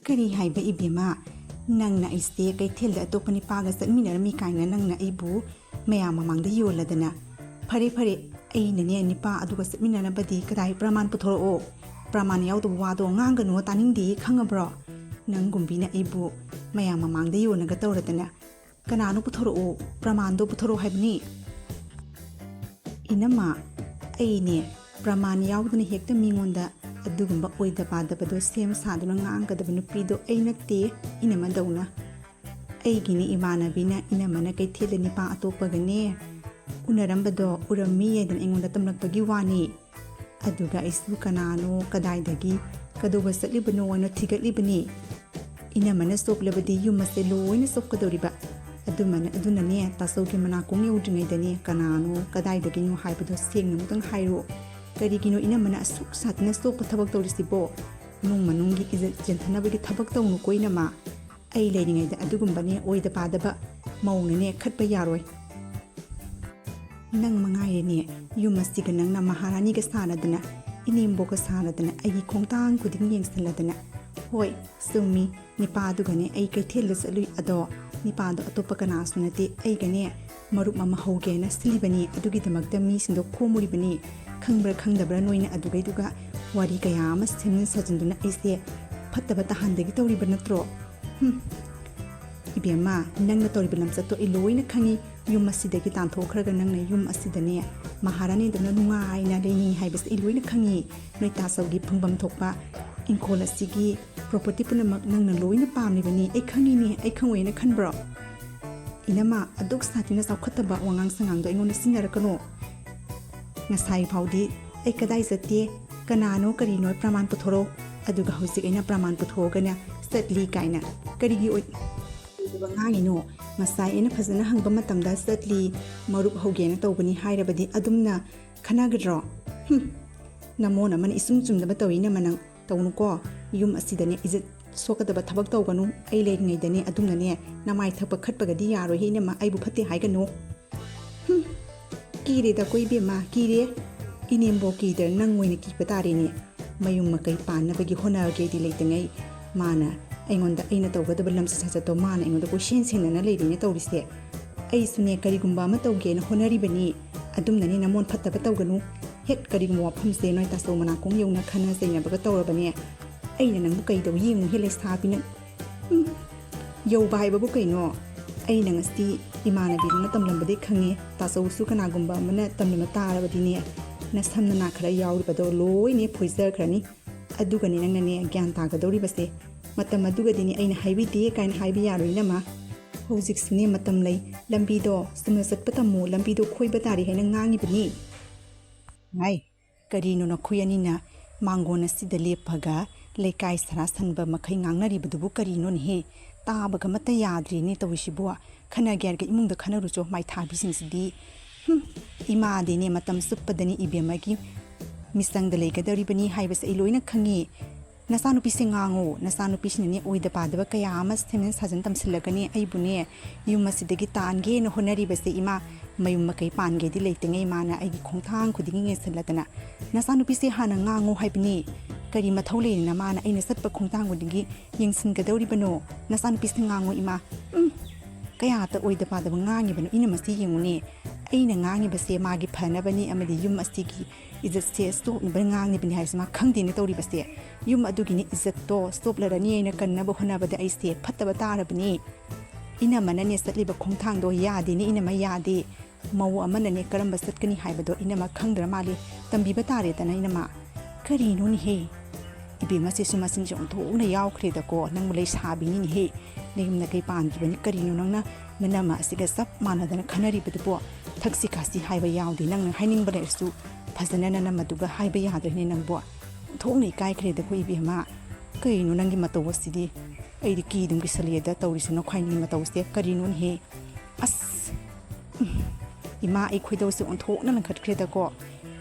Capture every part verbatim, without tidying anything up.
"ꯀꯔꯤ ꯍꯥꯏꯕ ꯏꯕꯦꯝꯃ? ꯅꯪꯅ ꯑꯩꯁꯦ ꯀꯩꯊꯦꯜꯗ ꯑꯇꯣꯞꯄ ꯅꯤꯄꯥꯒ ꯆꯠꯃꯤꯟꯅꯔꯝꯃꯤ ꯀꯥꯏꯅ ꯅꯪꯅ ꯑꯩꯕꯨ ꯃꯌꯥꯝ ꯃꯃꯥꯡꯗ ꯌꯣꯜꯂꯗꯅ? ꯐꯔꯦ ꯐꯔꯦ, ꯑꯩꯅꯅꯦ ꯅꯤꯄꯥ ꯑꯗꯨꯒ ꯆꯠꯃꯤꯟꯅꯅꯕꯗꯤ ꯀꯗꯥꯏ ꯄ꯭ꯔꯃꯥꯟ ꯄꯨꯊꯣꯔꯛꯑꯣ꯫ ꯄ꯭ꯔꯃꯥꯟ ꯌꯥꯎꯗꯕ ꯋꯥꯗꯣ ꯉꯥꯡꯒꯅꯨ, ꯇꯥꯅꯤꯡꯗꯦ, ꯈꯪꯉꯕ꯭ꯔꯣ? ꯅꯪꯒꯨꯝꯕꯤꯅ ꯑꯩꯕꯨ ꯃꯌꯥꯝ ꯃꯃꯥꯡꯗ ꯌꯣꯟꯅꯒ ꯇꯧꯔꯗꯅ꯫ ꯀꯅꯥꯅꯣ ꯄꯨꯊꯣꯔꯛꯑꯣ, ꯄ꯭ꯔꯃꯥꯟꯗꯣ ꯄꯨꯊꯣꯔꯛꯑꯣ ꯍꯥꯏꯕꯅꯤ?" "ꯏꯅꯝꯃ, ꯑꯩꯅꯦ ꯄ꯭ꯔꯃꯥꯟ ꯌꯥꯎꯗꯅ ꯍꯦꯛꯇ ꯃꯤꯉꯣꯟꯗ ꯑꯗꯨꯒꯨꯝꯕ ꯑꯣꯏꯗ ꯄꯥꯗꯕꯗꯣ ꯁꯦꯝ ꯁꯥꯗꯨꯅ ꯉꯥꯡꯒꯗꯕ ꯅꯨꯄꯤꯗꯣ ꯑꯩ ꯅꯠꯇꯦ, ꯏꯅꯝꯃꯗꯧꯅ꯫ ꯑꯩꯒꯤꯅꯦ ꯏꯃꯥꯟꯅꯕꯤꯅ ꯏꯅꯝꯃꯅ ꯀꯩꯊꯦꯜꯗ ꯅꯤꯄꯥ ꯑꯇꯣꯞꯄꯒꯅꯦ ꯎꯅꯔꯝꯕꯗꯣ ꯎꯔꯝꯃꯤ ꯍꯥꯏꯗꯅ ꯑꯩꯉꯣꯟꯗ ꯇꯝꯂꯛꯄꯒꯤ ꯋꯥꯅꯤ꯫ ꯑꯗꯨꯒ ꯑꯩꯁꯨ ꯀꯅꯥꯅꯣ, ꯀꯗꯥꯏꯗꯒꯤ, ꯀꯗꯧꯕ ꯆꯠꯂꯤꯕꯅꯣ ꯍꯥꯏꯅ ꯊꯤꯒꯠꯂꯤꯕꯅꯤ꯫ ꯏꯅꯝꯃꯅ ꯆꯣꯞꯂꯕꯗꯤ ꯌꯨꯝ ꯑꯁꯦ ꯂꯣꯏꯅ ꯆꯣꯞꯀꯗꯧꯔꯤꯕ꯫ ꯑꯗꯨꯃꯅ-, ꯑꯗꯨꯅꯅꯦ, ꯇꯥꯆꯧꯒꯤ ꯃꯅꯥꯀꯣꯡ ꯌꯧꯗ꯭ꯔꯤꯉꯩꯗꯅꯦ, ꯀꯅꯥꯅꯣ, ꯀꯗꯥꯏꯗꯒꯤꯅꯣ ꯍꯥꯏꯕꯗꯣ ꯁꯦꯡꯅ ꯑꯃꯨꯛꯇꯪ ꯍꯥꯏꯔꯣ꯫ ꯀꯔꯤꯒꯤꯅꯣ ꯏꯅꯝꯃꯅ ꯑꯁꯨꯛ ꯁꯥꯊꯤꯅ ꯆꯣꯞꯄ ꯊꯕꯛ ꯇꯧꯔꯤꯁꯤꯕꯣ? ꯏꯃꯨꯡ ꯃꯅꯨꯡꯒꯤ ꯏꯖꯠ ꯆꯦꯟꯊꯅꯕꯒꯤ ꯊꯕꯛ ꯇꯧꯅꯨꯀꯣ ꯏꯅꯝꯃ꯫ ꯑꯩ ꯂꯩꯔꯤꯉꯩꯗ ꯑꯗꯨꯒꯨꯝꯕꯅꯦ ꯑꯣꯏꯗ ꯄꯥꯗꯕ ꯃꯧꯅꯅꯦ ꯈꯠꯄ ꯌꯥꯔꯣꯏ꯫ ꯅꯪ ꯃꯉꯥꯏꯔꯦꯅꯦ, ꯌꯨꯝ ꯑꯁꯤꯒ ꯅꯪꯅ ꯃꯍꯥꯔꯥꯅꯤꯒ ꯁꯥꯅꯗꯅ, ꯏꯅꯦꯝꯕꯣꯛꯀ ꯁꯥꯅꯗꯅ, ꯑꯩꯒꯤ ꯈꯣꯡꯊꯥꯡ ꯈꯨꯗꯤꯡ ꯌꯦꯡꯁꯤꯜꯂꯗꯅ꯫ ꯍꯣꯏ, ꯆꯨꯝꯃꯤ, ꯅꯤꯄꯥꯗꯨꯒꯅꯦ ꯑꯩ ꯀꯩꯊꯦꯜꯗ ꯆꯠꯂꯨꯏ, ꯑꯗꯣ ꯅꯤꯄꯥꯗꯣ ꯑꯇꯣꯞꯄ ꯀꯅꯥꯁꯨ ꯅꯠꯇꯦ, ꯑꯩꯒꯅꯦ ꯃꯔꯨꯞ ꯑꯃ ꯍꯧꯒꯦꯅ ꯁꯤꯜꯂꯤꯕꯅꯤ, ꯑꯗꯨꯒꯤꯗꯃꯛꯇ ꯃꯤꯁꯤꯡꯗꯣ ꯈꯣꯝꯃꯨꯔꯤꯕꯅꯤ꯫ ꯈꯪꯕ꯭ꯔꯥ ꯈꯪꯗꯕ꯭ꯔꯥ ꯅꯣꯏꯅ ꯑꯗꯨꯒꯩꯗꯨꯒ ꯋꯥꯔꯤ ꯀꯌꯥ ꯑꯃ ꯁꯦꯝꯖꯤꯟ ꯁꯥꯖꯤꯟꯗꯨꯅ ꯑꯩꯁꯦ ꯐꯠꯇꯕ ꯇꯥꯍꯟꯗꯒꯦ ꯇꯧꯔꯤꯕ ꯅꯠꯇ꯭ꯔꯣ? ꯍꯨꯝ꯫ ꯏꯕꯦꯝꯃ, ꯅꯪꯅ ꯇꯧꯔꯤꯕ ꯂꯝꯆꯠꯇꯣ ꯑꯩ ꯂꯣꯏꯅ ꯈꯪꯉꯤ꯫ ꯌꯨꯝ ꯑꯁꯤꯗꯒꯤ ꯇꯥꯟꯊꯣꯛꯈ꯭ꯔꯒ ꯅꯪꯅ ꯌꯨꯝ ꯑꯁꯤꯗꯅꯦ ꯃꯍꯥꯔꯥꯅꯤꯗꯧꯅ ꯅꯨꯡꯉꯥꯏꯅ ꯂꯩꯅꯤ ꯍꯥꯏꯕꯁꯦ ꯑꯩ ꯂꯣꯏꯅ ꯈꯪꯉꯤ꯫ ꯅꯣꯏ ꯇꯥꯆꯧꯒꯤ ꯐꯪꯐꯝ ꯊꯣꯛꯄ ꯏꯪꯈꯣꯜ ꯑꯁꯤꯒꯤ property ꯄꯨꯝꯅꯃꯛ ꯅꯪꯅ ꯂꯣꯏꯅ ꯄꯥꯝꯂꯤꯕꯅꯤ꯫ ꯑꯩ ꯈꯪꯉꯤꯅꯦ, ꯑꯩ ꯈꯪꯉꯣꯏꯅ ꯈꯟꯕ꯭ꯔꯣ? ꯏꯅꯝꯃ, ꯑꯗꯨꯛ ꯁꯥꯊꯤꯅ ꯆꯥꯎꯈꯠꯇꯕ ꯋꯥꯉꯥꯡ ꯁꯉꯥꯡꯗꯣ ꯑꯩꯉꯣꯟꯗ ꯁꯤꯖꯤꯟꯅꯔꯛꯀꯅꯣ꯫ ꯉꯁꯥꯏ ꯐꯥꯎꯗꯤ ꯑꯩ ꯀꯗꯥꯏ ꯆꯠꯇꯦ, ꯀꯅꯥꯅꯣ ꯀꯔꯤꯅꯣ ꯄ꯭ꯔꯃꯥꯟ ꯄꯨꯊꯣꯔꯛꯑꯣ꯫ ꯑꯗꯨꯒ ꯍꯧꯖꯤꯛ ꯑꯩꯅ ꯄ꯭ꯔꯃꯥꯟ ꯄꯨꯊꯣꯛꯑꯒꯅ ꯆꯠꯂꯤ ꯀꯥꯏꯅ ꯀꯔꯤꯒꯤ ꯑꯣꯏ-, ꯑꯣꯏꯗꯕ ꯉꯥꯡꯉꯤꯅꯣ? ꯉꯁꯥꯏ ꯑꯩꯅ ꯐꯖꯅ ꯍꯪꯕ ꯃꯇꯝꯗ ꯆꯠꯂꯤ, ꯃꯔꯨꯞ ꯍꯧꯒꯦꯅ ꯇꯧꯕꯅꯤ ꯍꯥꯏꯔꯕꯗꯤ ꯑꯗꯨꯝꯅ ꯈꯟꯅꯒꯗ꯭ꯔꯣ? ꯍꯨꯝ, ꯅꯃꯣꯟ ꯑꯃꯅ ꯏꯆꯨꯝ ꯆꯨꯝꯗꯕ ꯇꯧꯏ ꯏꯅꯝꯃ ꯅꯪ꯫ ꯇꯧꯅꯨꯀꯣ, ꯌꯨꯝ ꯑꯁꯤꯗꯅꯦ ꯏꯖꯠ ꯁꯣꯛꯀꯗꯕ ꯊꯕꯛ ꯇꯧꯒꯅꯨ꯫ ꯑꯩ ꯂꯩꯔꯤꯉꯩꯗꯅꯦ ꯑꯗꯨꯝꯅꯅꯦ ꯅꯃꯥꯏ ꯊꯛꯄ ꯈꯠꯄꯒꯗꯤ ꯌꯥꯔꯣꯏꯍꯦ ꯏꯅꯝꯃ, ꯑꯩꯕꯨ ꯐꯠꯇꯦ ꯍꯥꯏꯒꯅꯨ꯫ ꯍꯨꯝ, ꯀꯤꯔꯦꯗꯀꯣ ꯏꯕꯦꯝꯃ, ꯀꯤꯔꯦ꯫ ꯏꯅꯦꯝꯕꯣꯛ ꯀꯤꯗ꯭ꯔ ꯅꯪ ꯑꯣꯏꯅ ꯀꯤꯕ ꯇꯥꯔꯦꯅꯦ꯫ ꯃꯌꯨꯝ ꯃꯀꯩ ꯄꯥꯟꯅꯕꯒꯤ ꯍꯣꯠꯅꯒꯦꯗꯤ ꯂꯩꯇꯉꯩ ꯃꯥꯅ ꯑꯩꯉꯣꯟꯗ ꯑꯩꯅ ꯇꯧꯒꯗꯕ ꯂꯝꯆꯠ ꯁꯥꯖꯠꯇꯣ ꯃꯥꯅ ꯑꯩꯉꯣꯟꯗ ꯀꯣꯏꯁꯦꯟ ꯁꯦꯟꯅꯅ ꯂꯩꯔꯤꯅꯦ ꯇꯧꯔꯤꯁꯦ꯫ ꯑꯩꯁꯨꯅꯦ ꯀꯔꯤꯒꯨꯝꯕ ꯑꯃ ꯇꯧꯒꯦꯅ ꯍꯣꯠꯅꯔꯤꯕꯅꯤ꯫ ꯑꯗꯨꯝꯅꯅꯦ ꯅꯃꯣꯟ ꯐꯠꯇꯕ ꯇꯧꯒꯅꯨ꯫ ꯍꯦꯛ ꯀꯔꯤꯒꯨꯝꯕ ꯋꯥꯐꯝꯁꯦ ꯅꯣꯏ ꯇꯥꯆꯧ ꯃꯅꯥꯀꯣꯡ ꯌꯧꯅ ꯈꯟꯅ ꯆꯩꯅꯕꯒ ꯇꯧꯔꯕꯅꯦ꯫ ꯑꯩꯅ ꯅꯪꯕꯨ ꯀꯩꯗꯧ ꯌꯦꯡꯉꯨꯍꯦ ꯂꯩꯁꯥꯕꯤꯅ꯫ ꯎꯝ, ꯌꯧꯕ ꯍꯥꯏꯕꯕꯨ ꯀꯩꯅꯣ? ꯑꯩꯅ ꯉꯁꯤ ꯏꯃꯥꯟꯅꯕꯤꯗꯨꯅ ꯇꯝꯂꯝꯕꯗꯤ ꯈꯪꯉꯦ꯫ ꯇꯥꯆꯧꯁꯨ ꯀꯅꯥꯒꯨꯝꯕ ꯑꯃꯅ ꯇꯝꯂꯝꯕ ꯇꯥꯔꯕꯗꯤꯅꯦ, ꯅꯁꯝ ꯅꯅꯥ ꯈꯔ ꯌꯥꯎꯔꯤꯕꯗꯣ ꯂꯣꯏꯅꯦ ꯐꯣꯏꯖꯈ꯭ꯔꯅꯤ꯫ ꯑꯗꯨꯒꯅꯤ ꯅꯪꯅꯅꯦ ꯒ꯭ꯌꯥꯟ ꯇꯥꯒꯗꯧꯔꯤꯕꯁꯦ꯫ ꯃꯇꯝ ꯑꯗꯨꯒꯗꯤꯅꯦ ꯑꯩꯅ ꯍꯥꯏꯕꯤꯗꯦ ꯀꯥꯏꯅ ꯍꯥꯏꯕ ꯌꯥꯔꯣꯏ ꯏꯅꯝꯃ꯫ ꯍꯧꯖꯤꯛꯁꯨꯅꯦ ꯃꯇꯝ ꯂꯩ꯫ ꯂꯝꯕꯤꯗꯣ ꯆꯨꯝꯅ ꯆꯠꯄ ꯇꯝꯃꯨ, ꯂꯝꯕꯤꯗꯣ ꯈꯣꯏꯕ ꯇꯥꯔꯦ ꯍꯥꯏꯅ ꯉꯥꯡꯉꯤꯕꯅꯤ꯫ ꯉꯥꯏ, ꯀꯔꯤꯅꯣ ꯅꯈꯣꯏ ꯑꯅꯤꯅ ꯃꯥꯡꯒꯣꯟ ꯑꯁꯤꯗ ꯂꯦꯞꯄꯒ ꯂꯩꯀꯥꯏ ꯁꯔꯥ ꯁꯟꯕ ꯃꯈꯩ ꯉꯥꯡꯅꯔꯤꯕꯗꯨꯕꯨ ꯀꯔꯤꯅꯣꯅꯦꯍꯦ? ꯇꯥꯕꯒ ꯑꯃꯠꯇ ꯌꯥꯗ꯭ꯔꯦꯅꯦ ꯇꯧꯔꯤꯁꯤꯕꯨ꯫ ꯈꯟꯅ ꯒ꯭ꯌꯥꯔꯒ ꯏꯃꯨꯡꯗ ꯈꯟꯅꯔꯨꯆꯣ ꯃꯥꯏꯊꯥꯕꯤꯁꯤꯡꯁꯤꯗꯤ꯫ ꯍꯨꯝ, ꯏꯃꯥꯗꯤꯅꯦ ꯃꯇꯝ ꯆꯨꯞꯄꯗꯅꯤ ꯏꯕꯦꯝꯃꯒꯤ ꯃꯤꯆꯪꯗ ꯂꯩꯒꯗꯧꯔꯤꯕꯅꯤ ꯍꯥꯏꯕꯁꯦ ꯑꯩ ꯂꯣꯏꯅ ꯈꯪꯉꯤ꯫ ꯅꯆꯥꯅꯨꯄꯤꯁꯦ ꯉꯥꯡꯉꯨ, ꯅꯆꯥꯅꯨꯄꯤꯁꯤꯅꯅꯦ ꯑꯣꯏꯗ ꯄꯥꯗꯕ ꯀꯌꯥ ꯑꯃ ꯁꯦꯝꯖꯤꯟ ꯁꯥꯖꯤꯟ ꯇꯝꯁꯤꯜꯂꯒꯅꯦ ꯑꯩꯕꯨꯅꯦ ꯌꯨꯝ ꯑꯁꯤꯗꯒꯤ ꯇꯥꯟꯒꯦꯅ ꯍꯣꯠꯅꯔꯤꯕꯁꯦ ꯏꯃꯥ꯫ ꯃꯌꯨꯝ ꯃꯀꯩ ꯄꯥꯟꯒꯦꯗꯤ ꯂꯩꯇꯉꯩ ꯏꯃꯥꯅ ꯑꯩꯒꯤ ꯈꯣꯡꯊꯥꯡ ꯈꯨꯗꯤꯡꯒꯤ ꯌꯦꯡꯁꯤꯜꯂꯗꯅ꯫ ꯅꯆꯥꯅꯨꯄꯤꯁꯦ ꯍꯥꯟꯅ ꯉꯥꯡꯉꯨ ꯍꯥꯏꯕꯅꯤ꯫ ꯀꯔꯤ ꯃꯊꯧ ꯂꯩꯔꯤꯅ ꯃꯥꯅ ꯑꯩꯅ ꯆꯠꯄ ꯈꯣꯡꯊꯥꯡ ꯈꯨꯗꯤꯡꯒꯤ ꯌꯦꯡꯁꯤꯟꯒꯗꯧꯔꯤꯕꯅꯣ? ꯅꯆꯥꯅꯨꯄꯤꯁꯦ ꯉꯥꯡꯉꯨ ꯏꯃꯥ꯫ ꯎꯝ, ꯀꯌꯥꯇ ꯑꯣꯏꯗ ꯄꯥꯗꯕ ꯉꯥꯡꯉꯤꯕꯅꯣ ꯏꯅꯝꯃꯁꯤ ꯌꯦꯡꯉꯨꯅꯦ꯫ ꯑꯩꯅ ꯉꯥꯡꯉꯤꯕꯁꯦ ꯃꯥꯒꯤ ꯐꯅꯕꯅꯤ ꯑꯃꯗꯤ ꯌꯨꯝ ꯑꯁꯤꯒꯤ ꯏꯖꯠꯁꯦ ꯁꯣꯛꯅꯕ ꯉꯥꯡꯂꯤꯕꯅꯤ ꯍꯥꯏꯕꯁꯤ ꯃꯥ ꯈꯪꯗꯦꯅꯦ ꯇꯧꯔꯤꯕꯁꯦ꯫ ꯌꯨꯝ ꯑꯗꯨꯒꯤꯅꯦ ꯏꯖꯠꯇꯣ ꯁꯣꯛꯂꯔꯅꯤ ꯍꯥꯏꯅ ꯀꯟꯅꯕ ꯍꯣꯠꯅꯕꯗ ꯑꯩꯁꯦ ꯐꯠꯇꯕ ꯇꯥꯔꯕꯅꯤ꯫ ꯏꯅꯝꯃꯅꯅꯦ ꯆꯠꯂꯤꯕ ꯈꯣꯡꯊꯥꯡꯗꯣ ꯌꯥꯗꯦꯅꯦ ꯏꯅꯝꯃ, ꯌꯥꯗꯦ꯫ ꯃꯧ ꯑꯃꯅꯅꯦ ꯀꯔꯝꯕ ꯆꯠꯀꯅꯤ ꯍꯥꯏꯕꯗꯣ ꯏꯅꯝꯃ ꯈꯪꯗ꯭ꯔ ꯃꯥꯜꯂꯤ꯫ ꯇꯝꯕꯤꯕ ꯇꯥꯔꯦꯗꯅ ꯏꯅꯝꯃ꯫ ꯀꯔꯤꯅꯣꯅꯦꯍꯦ? ꯏꯕꯦꯝꯃꯁꯤꯁꯨ ꯃꯆꯤꯟꯁꯦ ꯑꯣꯟꯊꯣꯛꯅ ꯌꯥꯎꯈ꯭ꯔꯦꯗꯀꯣ꯫ ꯅꯪꯕꯨ ꯂꯩꯁꯥꯕꯤꯅꯤꯅꯦꯍꯦ꯫ ꯅꯌꯨꯝ ꯅꯀꯩ ꯄꯥꯟꯈꯤꯕꯅꯤ꯫ ꯀꯔꯤꯅꯣ ꯅꯪꯅ ꯅꯅꯝꯃ ꯑꯁꯤꯒ ꯆꯞ ꯃꯥꯟꯅꯗꯅ ꯈꯟꯅꯔꯤꯕꯗꯨꯕꯣ? ꯊꯛꯁꯤ ꯈꯥꯁꯤ ꯍꯥꯏꯕ ꯌꯥꯎꯗꯦ꯫ ꯅꯪꯅ ꯍꯥꯏꯅꯤꯡꯕ ꯂꯩꯔꯁꯨ ꯐꯖꯅ ꯅꯅꯝꯃꯗꯨꯒ ꯍꯥꯏꯕ ꯌꯥꯗ꯭ꯔꯦꯅꯦ ꯅꯪꯕꯣ꯫ ꯑꯣꯟꯊꯣꯛꯅ ꯏꯀꯥꯏꯈ꯭ꯔꯦꯗꯀꯣ ꯏꯕꯦꯝꯃ꯫ ꯀꯩꯅꯣ ꯅꯪꯒꯤ ꯃꯇꯧ ꯑꯁꯤꯗꯤ? ꯑꯩꯗꯤ ꯀꯤꯗꯨꯝ ꯀꯤꯁꯜꯂꯛꯑꯦꯗ ꯇꯧꯔꯤꯁꯤ ꯅꯈꯣꯏꯅꯤꯒꯤ ꯃꯇꯧꯁꯦ꯫ ꯀꯔꯤꯅꯣꯅꯦꯍꯦ? ꯑꯁ! ꯎꯝ꯫ ꯏꯃꯥ, ꯑꯩ ꯈꯣꯏꯗꯧꯁꯦ ꯑꯣꯟꯊꯣꯛꯅ ꯂꯪꯈꯠꯈ꯭ꯔꯦꯗꯀꯣ꯫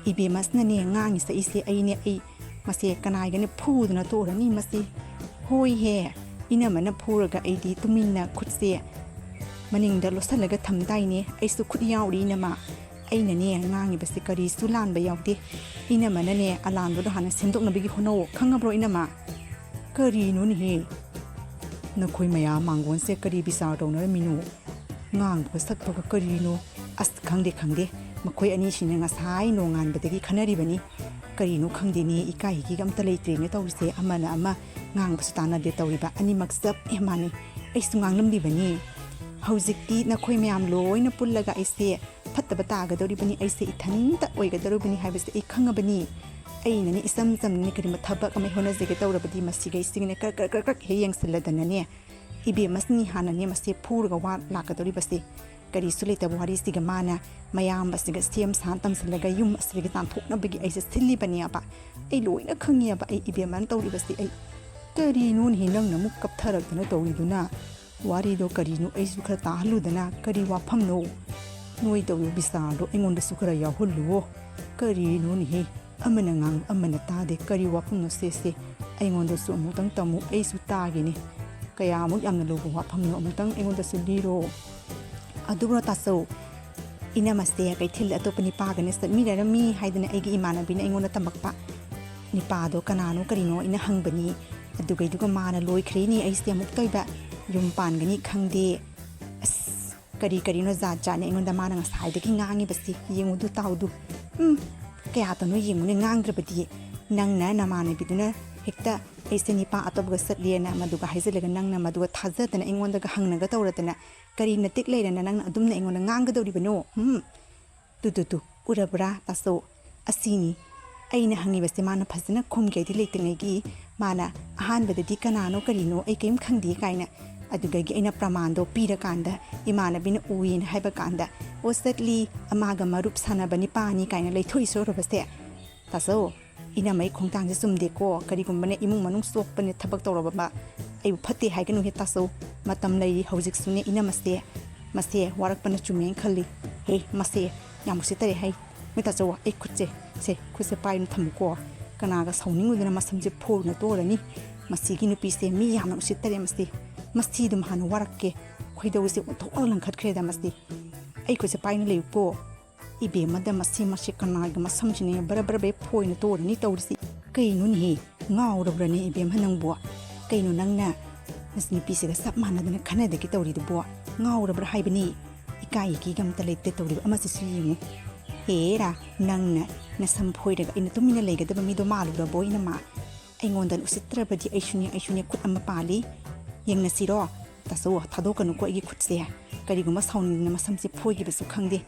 ꯏꯕꯦꯝꯃꯁꯤꯅꯅꯦ ꯉꯥꯡꯉꯤ ꯁꯛꯏꯁꯦ ꯑꯩꯅꯦ, ꯑꯩ ꯃꯁꯦ ꯀꯅꯥꯏꯒꯅꯦ ꯐꯨꯗꯅ ꯇꯣꯛꯎꯔꯅꯤ ꯃꯁꯤ꯫ ꯍꯣꯏꯍꯦ, ꯏꯅꯝꯃꯅ ꯐꯨꯔꯒ ꯑꯩꯗꯤ ꯇꯨꯃꯤꯟꯅ ꯈꯨꯠꯁꯦ ꯃꯅꯤꯡꯗ ꯂꯣꯠꯁꯜꯂꯒ ꯊꯝ ꯇꯥꯏꯅꯦ꯫ ꯑꯩꯁꯨ ꯈꯨꯠ ꯌꯥꯎꯔꯤ ꯏꯅꯝꯃ꯫ ꯑꯩꯅꯅꯦ ꯉꯥꯡꯉꯤꯕꯁꯦ ꯀꯔꯤꯁꯨ ꯂꯥꯟꯕ ꯌꯥꯎꯗꯦ꯫ ꯏꯅꯝꯃꯅꯅꯦ ꯑꯂꯥꯟꯕꯗꯣ ꯍꯥꯟꯅ ꯁꯦꯝꯗꯣꯛꯅꯕꯒꯤ ꯍꯣꯠꯅꯧ꯫ ꯈꯪꯉꯕ꯭ꯔꯣ ꯏꯅꯝꯃ? "ꯀꯔꯤꯅꯣꯅꯦꯍꯦ? ꯅꯈꯣꯏ ꯃꯌꯥꯝ ꯃꯥꯡꯒꯣꯟꯁꯦ ꯀꯔꯤ ꯕꯤꯆꯥꯔ ꯇꯧꯅꯔꯝꯃꯤꯅꯣ? ꯉꯥꯡꯕꯒ ꯁꯛꯄꯒ ꯀꯔꯤꯅꯣ? ꯑꯁ, ꯈꯪꯗꯦ, ꯈꯪꯗꯦ꯫ ꯃꯈꯣꯏ ꯑꯅꯤꯁꯤꯅ ꯉꯁꯥꯏ ꯅꯣꯡꯉꯥꯟꯕꯗꯒꯤ ꯈꯟꯅꯔꯤꯕꯅꯤ꯫ ꯀꯔꯤꯅꯣ ꯈꯪꯗꯦꯅꯦ, ꯏꯀꯥꯏ ꯏꯒꯤꯒ ꯑꯝꯇ ꯂꯩꯇ꯭ꯔꯦꯅꯦ ꯇꯧꯔꯤꯁꯦ꯫ ꯑꯃꯅ ꯑꯃ ꯉꯥꯡꯕꯁꯨ ꯇꯥꯟꯅꯗꯦ ꯇꯧꯔꯤꯕ꯫ ꯑꯅꯤꯃꯛ ꯆꯞ ꯍꯦꯛ ꯃꯥꯟꯅꯩ꯫ ꯑꯩꯁꯨ ꯉꯥꯡꯂꯝꯂꯤꯕꯅꯤ꯫ ꯍꯧꯖꯤꯛꯇꯤ ꯅꯈꯣꯏ ꯃꯌꯥꯝ ꯂꯣꯏꯅ ꯄꯨꯜꯂꯒ ꯑꯩꯁꯦ ꯐꯠꯇꯕ ꯇꯥꯒꯗꯧꯔꯤꯕꯅꯤ, ꯑꯩꯁꯦ ꯏꯊꯟꯇ ꯑꯣꯏꯒꯗꯧꯔꯤꯕꯅꯤ ꯍꯥꯏꯕꯁꯦ ꯑꯩ ꯈꯪꯉꯕꯅꯤ꯫ ꯑꯩꯅꯅꯦ ꯏꯆꯝ ꯆꯝꯅꯅꯦ ꯀꯔꯤꯒꯨꯝꯕ ꯊꯕꯛ ꯑꯃ ꯍꯣꯠꯅꯖꯒꯦ ꯇꯧꯔꯕꯗꯤ ꯃꯁꯤꯒꯩꯁꯤꯒꯅꯦ ꯀ꯭ꯔꯛ ꯀ꯭ꯔꯛ ꯀ꯭ꯔꯛ ꯀ꯭ꯔꯛ ꯍꯦꯛ ꯌꯦꯡꯁꯤꯜꯂꯗꯅꯅꯦ, ꯏꯕꯦꯝꯃꯁꯤꯅꯤ ꯍꯥꯟꯅꯅꯦ ꯃꯁꯤ ꯐꯨꯔꯒ ꯋꯥ ꯂꯥꯛꯀꯗꯧꯔꯤꯕꯁꯦ꯫ ꯀꯔꯤꯁꯨ ꯂꯩꯇꯕ ꯋꯥꯔꯤꯁꯤꯒ ꯃꯥꯅ ꯃꯌꯥꯝꯕꯁꯤꯒ ꯁꯦꯝ ꯁꯥ ꯇꯝꯁꯤꯜꯂꯒ ꯌꯨꯝ ꯑꯁꯤꯗꯒꯤ ꯇꯥꯟꯊꯣꯛꯅꯕꯒꯤ ꯑꯩꯁꯦ ꯁꯤꯜꯂꯤꯕꯅꯦꯕ꯫ ꯑꯩ ꯂꯣꯏꯅ ꯈꯪꯉꯦꯕ ꯑꯩ ꯏꯕꯦꯝꯃꯅ ꯇꯧꯔꯤꯕꯁꯦ꯫ ꯑꯩ ꯀꯔꯤꯅꯣꯅꯦꯍꯦ ꯅꯪꯅ ꯑꯃꯨꯛ ꯀꯞꯊꯔꯛꯇꯅ ꯇꯧꯔꯤꯗꯨꯅ? ꯋꯥꯔꯤꯗꯣ ꯀꯔꯤꯅꯣ ꯑꯩꯁꯨ ꯈꯔ ꯇꯥꯍꯜꯂꯨꯗꯅ꯫ ꯀꯔꯤ ꯋꯥꯐꯝꯅꯣ? ꯅꯣꯏ ꯇꯧꯔꯤꯕ ꯕꯤꯆꯥꯔꯗꯣ ꯑꯩꯉꯣꯟꯗꯁꯨ ꯈꯔ ꯌꯥꯎꯍꯜꯂꯨꯋꯣ꯫ ꯀꯔꯤꯅꯣꯅꯦꯍꯦ? ꯑꯃꯅ ꯉꯥꯡ ꯑꯃꯅ ꯇꯥꯗꯦ꯫ ꯀꯔꯤ ꯋꯥꯐꯝꯅꯣ ꯁꯦ ꯁꯦ? ꯑꯩꯉꯣꯟꯗꯁꯨ ꯑꯃꯨꯛꯇꯪ ꯇꯝꯃꯨ, ꯑꯩꯁꯨ ꯇꯥꯒꯦꯅꯦ꯫ ꯀꯌꯥꯃꯨꯛ ꯌꯥꯝꯅ ꯂꯨꯕ ꯋꯥꯐꯝꯅꯣ ꯑꯃꯨꯛꯇꯪ ꯑꯩꯉꯣꯟꯗꯁꯨ ꯂꯤꯔꯣ꯫ ꯑꯗꯨꯕꯨꯔꯣ ꯇꯥꯆꯧ, ꯏꯅꯝꯃꯁꯦ ꯀꯩꯊꯦꯜꯗ ꯑꯇꯣꯞꯄ ꯅꯤꯄꯥꯒꯅꯦ ꯆꯠꯃꯤꯟꯅꯔꯝꯃꯤ ꯍꯥꯏꯗꯅ ꯑꯩꯒꯤ ꯏꯃꯥꯟꯅꯕꯤꯅ ꯑꯩꯉꯣꯟꯗ ꯇꯝꯃꯛꯄ꯫ ꯅꯤꯄꯥꯗꯣ ꯀꯅꯥꯅꯣ ꯀꯔꯤꯅꯣ ꯑꯩꯅ ꯍꯪꯕꯅꯤ꯫ ꯑꯗꯨꯒꯩꯗꯨꯒ ꯃꯥꯅ ꯂꯣꯏꯈ꯭ꯔꯦꯅꯦ ꯑꯩꯁꯦ ꯑꯃꯨꯛ ꯇꯣꯏꯕ꯫ ꯌꯨꯝ ꯄꯥꯟꯒꯅꯤ ꯈꯪꯗꯦ꯫ ꯑꯁ, ꯀꯔꯤ ꯀꯔꯤꯅꯣ ꯖꯥꯠ ꯖꯥꯠꯅꯦ ꯑꯩꯉꯣꯟꯗ ꯃꯥꯅ ꯉꯁꯥꯏꯗꯒꯤ ꯉꯥꯡꯉꯤꯕꯁꯤ꯫ ꯌꯦꯡꯉꯨꯗꯨ ꯇꯥꯎꯗꯨ꯫ ꯎꯝ, ꯀꯌꯥꯗꯅꯣ ꯌꯦꯡꯉꯨꯅꯦ ꯉꯥꯡꯗ꯭ꯔꯕꯗꯤ꯫ ꯅꯪꯅ ꯅꯃꯥꯟꯅꯕꯤꯗꯨꯅ ꯍꯦꯛꯇ ꯑꯩꯁꯦ ꯅꯤꯄꯥ ꯑꯇꯣꯞꯄꯒ ꯆꯠꯂꯦꯅ ꯃꯗꯨꯒ ꯍꯥꯏꯖꯤꯜꯂꯒ ꯅꯪꯅ ꯃꯗꯨꯒ ꯊꯥꯖꯗꯅ ꯑꯩꯉꯣꯟꯗꯒ ꯍꯪꯅꯒ ꯇꯧꯔꯗꯅ ꯀꯔꯤ ꯅꯇꯤꯛ ꯂꯩꯔꯅ ꯅꯪꯅ ꯑꯗꯨꯝꯅ ꯑꯩꯉꯣꯟꯗ ꯉꯥꯡꯒꯗꯧꯔꯤꯕꯅꯣ? ꯍꯨꯝ? ꯇꯨ, ꯇꯨ, ꯇꯨ, ꯎꯔꯕ꯭ꯔꯥ, ꯇꯥꯆꯧ? ꯑꯁꯤꯅꯤ꯫ ꯑꯩꯅ ꯍꯪꯉꯤꯕꯁꯦ ꯃꯥꯅ ꯐꯖꯅ ꯈꯨꯝꯒꯦꯗꯤ ꯂꯩꯇ꯭ꯔꯤꯉꯩꯒꯤ ꯃꯥꯅ ꯑꯍꯥꯟꯕꯗꯗꯤ "ꯀꯅꯥꯅꯣ ꯀꯔꯤꯅꯣ ꯑꯩ ꯀꯔꯤꯝ ꯈꯪꯗꯦ" ꯀꯥꯏꯅ꯫ ꯑꯗꯨꯗꯒꯤ ꯑꯩꯅ ꯄ꯭ꯔꯃꯥꯟꯗꯣ ꯄꯤꯔꯀꯥꯟꯗ ꯏꯃꯥꯟꯅꯕꯤꯅ ꯎꯏꯅ ꯍꯥꯏꯕ ꯀꯥꯟꯗ "ꯑꯣ ꯆꯠꯂꯤ, ꯑꯃꯥꯒ ꯃꯔꯨꯞ ꯁꯥꯟꯅꯕ ꯅꯤꯄꯥꯅꯤ" ꯀꯥꯏꯅ ꯂꯩꯊꯣꯛꯏꯁꯦ ꯎꯔꯕꯁꯦ꯫ ꯇꯥꯆꯧ, ꯏꯅꯝꯃꯩ ꯈꯣꯡꯊꯥꯡꯁꯦ ꯆꯨꯝꯗꯦꯀꯣ꯫ ꯀꯔꯤꯒꯨꯝꯕꯅꯦ ꯏꯃꯨꯡ ꯃꯅꯨꯡ ꯆꯣꯛꯄꯅꯦ ꯊꯕꯛ ꯇꯧꯔꯕ ꯑꯩꯕꯨ ꯐꯠꯇꯦ ꯍꯥꯏꯒꯅꯨꯍꯦ ꯇꯥꯆꯧ꯫ ꯃꯇꯝ ꯂꯩꯔꯤ ꯍꯧꯖꯤꯛꯁꯨꯅꯦ ꯏꯅꯝꯃꯁꯦ꯫ ꯃꯁꯦ ꯋꯥꯔꯛꯄꯅ ꯆꯨꯝꯃꯦꯅ ꯈꯜꯂꯤ꯫ ꯍꯦ, ꯃꯁꯦ ꯌꯥꯝ ꯎꯁꯤꯠꯇꯔꯦ ꯍꯩ꯫ ꯃꯤ ꯇꯥꯆꯧ, ꯑꯩ ꯈꯨꯠꯁꯦ, ꯁꯦ, ꯈꯨꯠꯁꯦ ꯄꯥꯏꯅ ꯊꯝꯃꯨꯀꯣ꯫ ꯀꯅꯥꯒ ꯁꯥꯎꯅꯤꯡꯉꯨꯗꯅ ꯃꯁꯝꯁꯦ ꯐꯣꯏꯅ ꯇꯣꯔꯅꯤ꯫ ꯃꯁꯤꯒꯤ ꯅꯨꯄꯤꯁꯦ ꯃꯤ ꯌꯥꯝꯅ ꯎꯁꯤꯠꯇꯔꯦ ꯃꯁꯤ꯫ ꯃꯁꯤꯗꯨꯝ ꯍꯥꯟꯅ ꯋꯥꯔꯛꯀꯦ꯫ ꯈꯣꯏꯗꯧꯁꯦ ꯑꯣꯟꯊꯣꯛꯅ ꯂꯪꯈꯠꯈ꯭ꯔꯦꯗ ꯃꯁꯤ꯫ ꯑꯩ ꯈꯨꯠꯁꯦ ꯄꯥꯏꯅ ꯂꯩꯌꯨꯀꯣ꯫ ꯏꯕꯦꯝꯃꯗ ꯃꯁꯤ, ꯃꯁꯤ ꯀꯅꯥꯒꯤ ꯃꯁꯝꯁꯤꯅꯦ ꯕꯔ ꯕꯔ ꯕꯔ ꯐꯣꯏꯅ ꯇꯣꯔꯅꯤ ꯇꯧꯔꯤꯁꯤ꯫ ꯀꯩꯅꯣꯅꯦꯍꯦ? ꯉꯥꯎꯔꯕ꯭ꯔꯅꯦ ꯏꯕꯦꯝꯃ ꯅꯪꯕꯨ? ꯀꯩꯅꯣ ꯅꯪꯅ ꯅꯆꯥꯅꯨꯄꯤꯁꯤꯒ ꯆꯞ ꯃꯥꯟꯅꯗꯅ ꯈꯟꯅꯗꯒꯦ ꯇꯧꯔꯤꯗꯨꯕꯣ? ꯉꯥꯎꯔꯕ꯭ꯔꯥ ꯍꯥꯏꯕꯅꯤ? ꯏꯀꯥꯏ ꯏꯀꯤꯒ ꯑꯝꯇ ꯂꯩꯇꯦ ꯇꯧꯔꯤꯕ ꯑꯃꯁꯤꯁꯨ ꯌꯦꯡꯉꯨ꯫ ꯍꯦꯔꯥ, ꯅꯪꯅ ꯅꯁꯝ ꯐꯣꯏꯔꯒ ꯑꯩꯅ ꯇꯨꯃꯤꯟꯅ ꯂꯩꯒꯗꯕ ꯃꯤꯗꯣ ꯃꯥꯜꯂꯨꯔꯕꯣ ꯏꯅꯝꯃ? ꯑꯩꯉꯣꯟꯗ ꯎꯁꯤꯠꯇ꯭ꯔꯕꯗꯤ ꯑꯩꯁꯨꯅꯦ, ꯑꯩꯁꯨꯅꯦ ꯈꯨꯠ ꯑꯃ ꯄꯥꯜꯂꯤ꯫ ꯌꯦꯡꯅꯁꯤꯔꯣ? ꯇꯥꯆꯧ, ꯊꯥꯗꯣꯛꯀꯅꯨꯀꯣ ꯑꯩꯒꯤ ꯈꯨꯠꯁꯦ꯫ ꯀꯔꯤꯒꯨꯝꯕ ꯁꯥꯎꯅꯤꯡꯗꯅ ꯃꯁꯝꯁꯦ ꯐꯣꯏꯈꯤꯕꯁꯨ ꯈꯪꯗꯦ꯫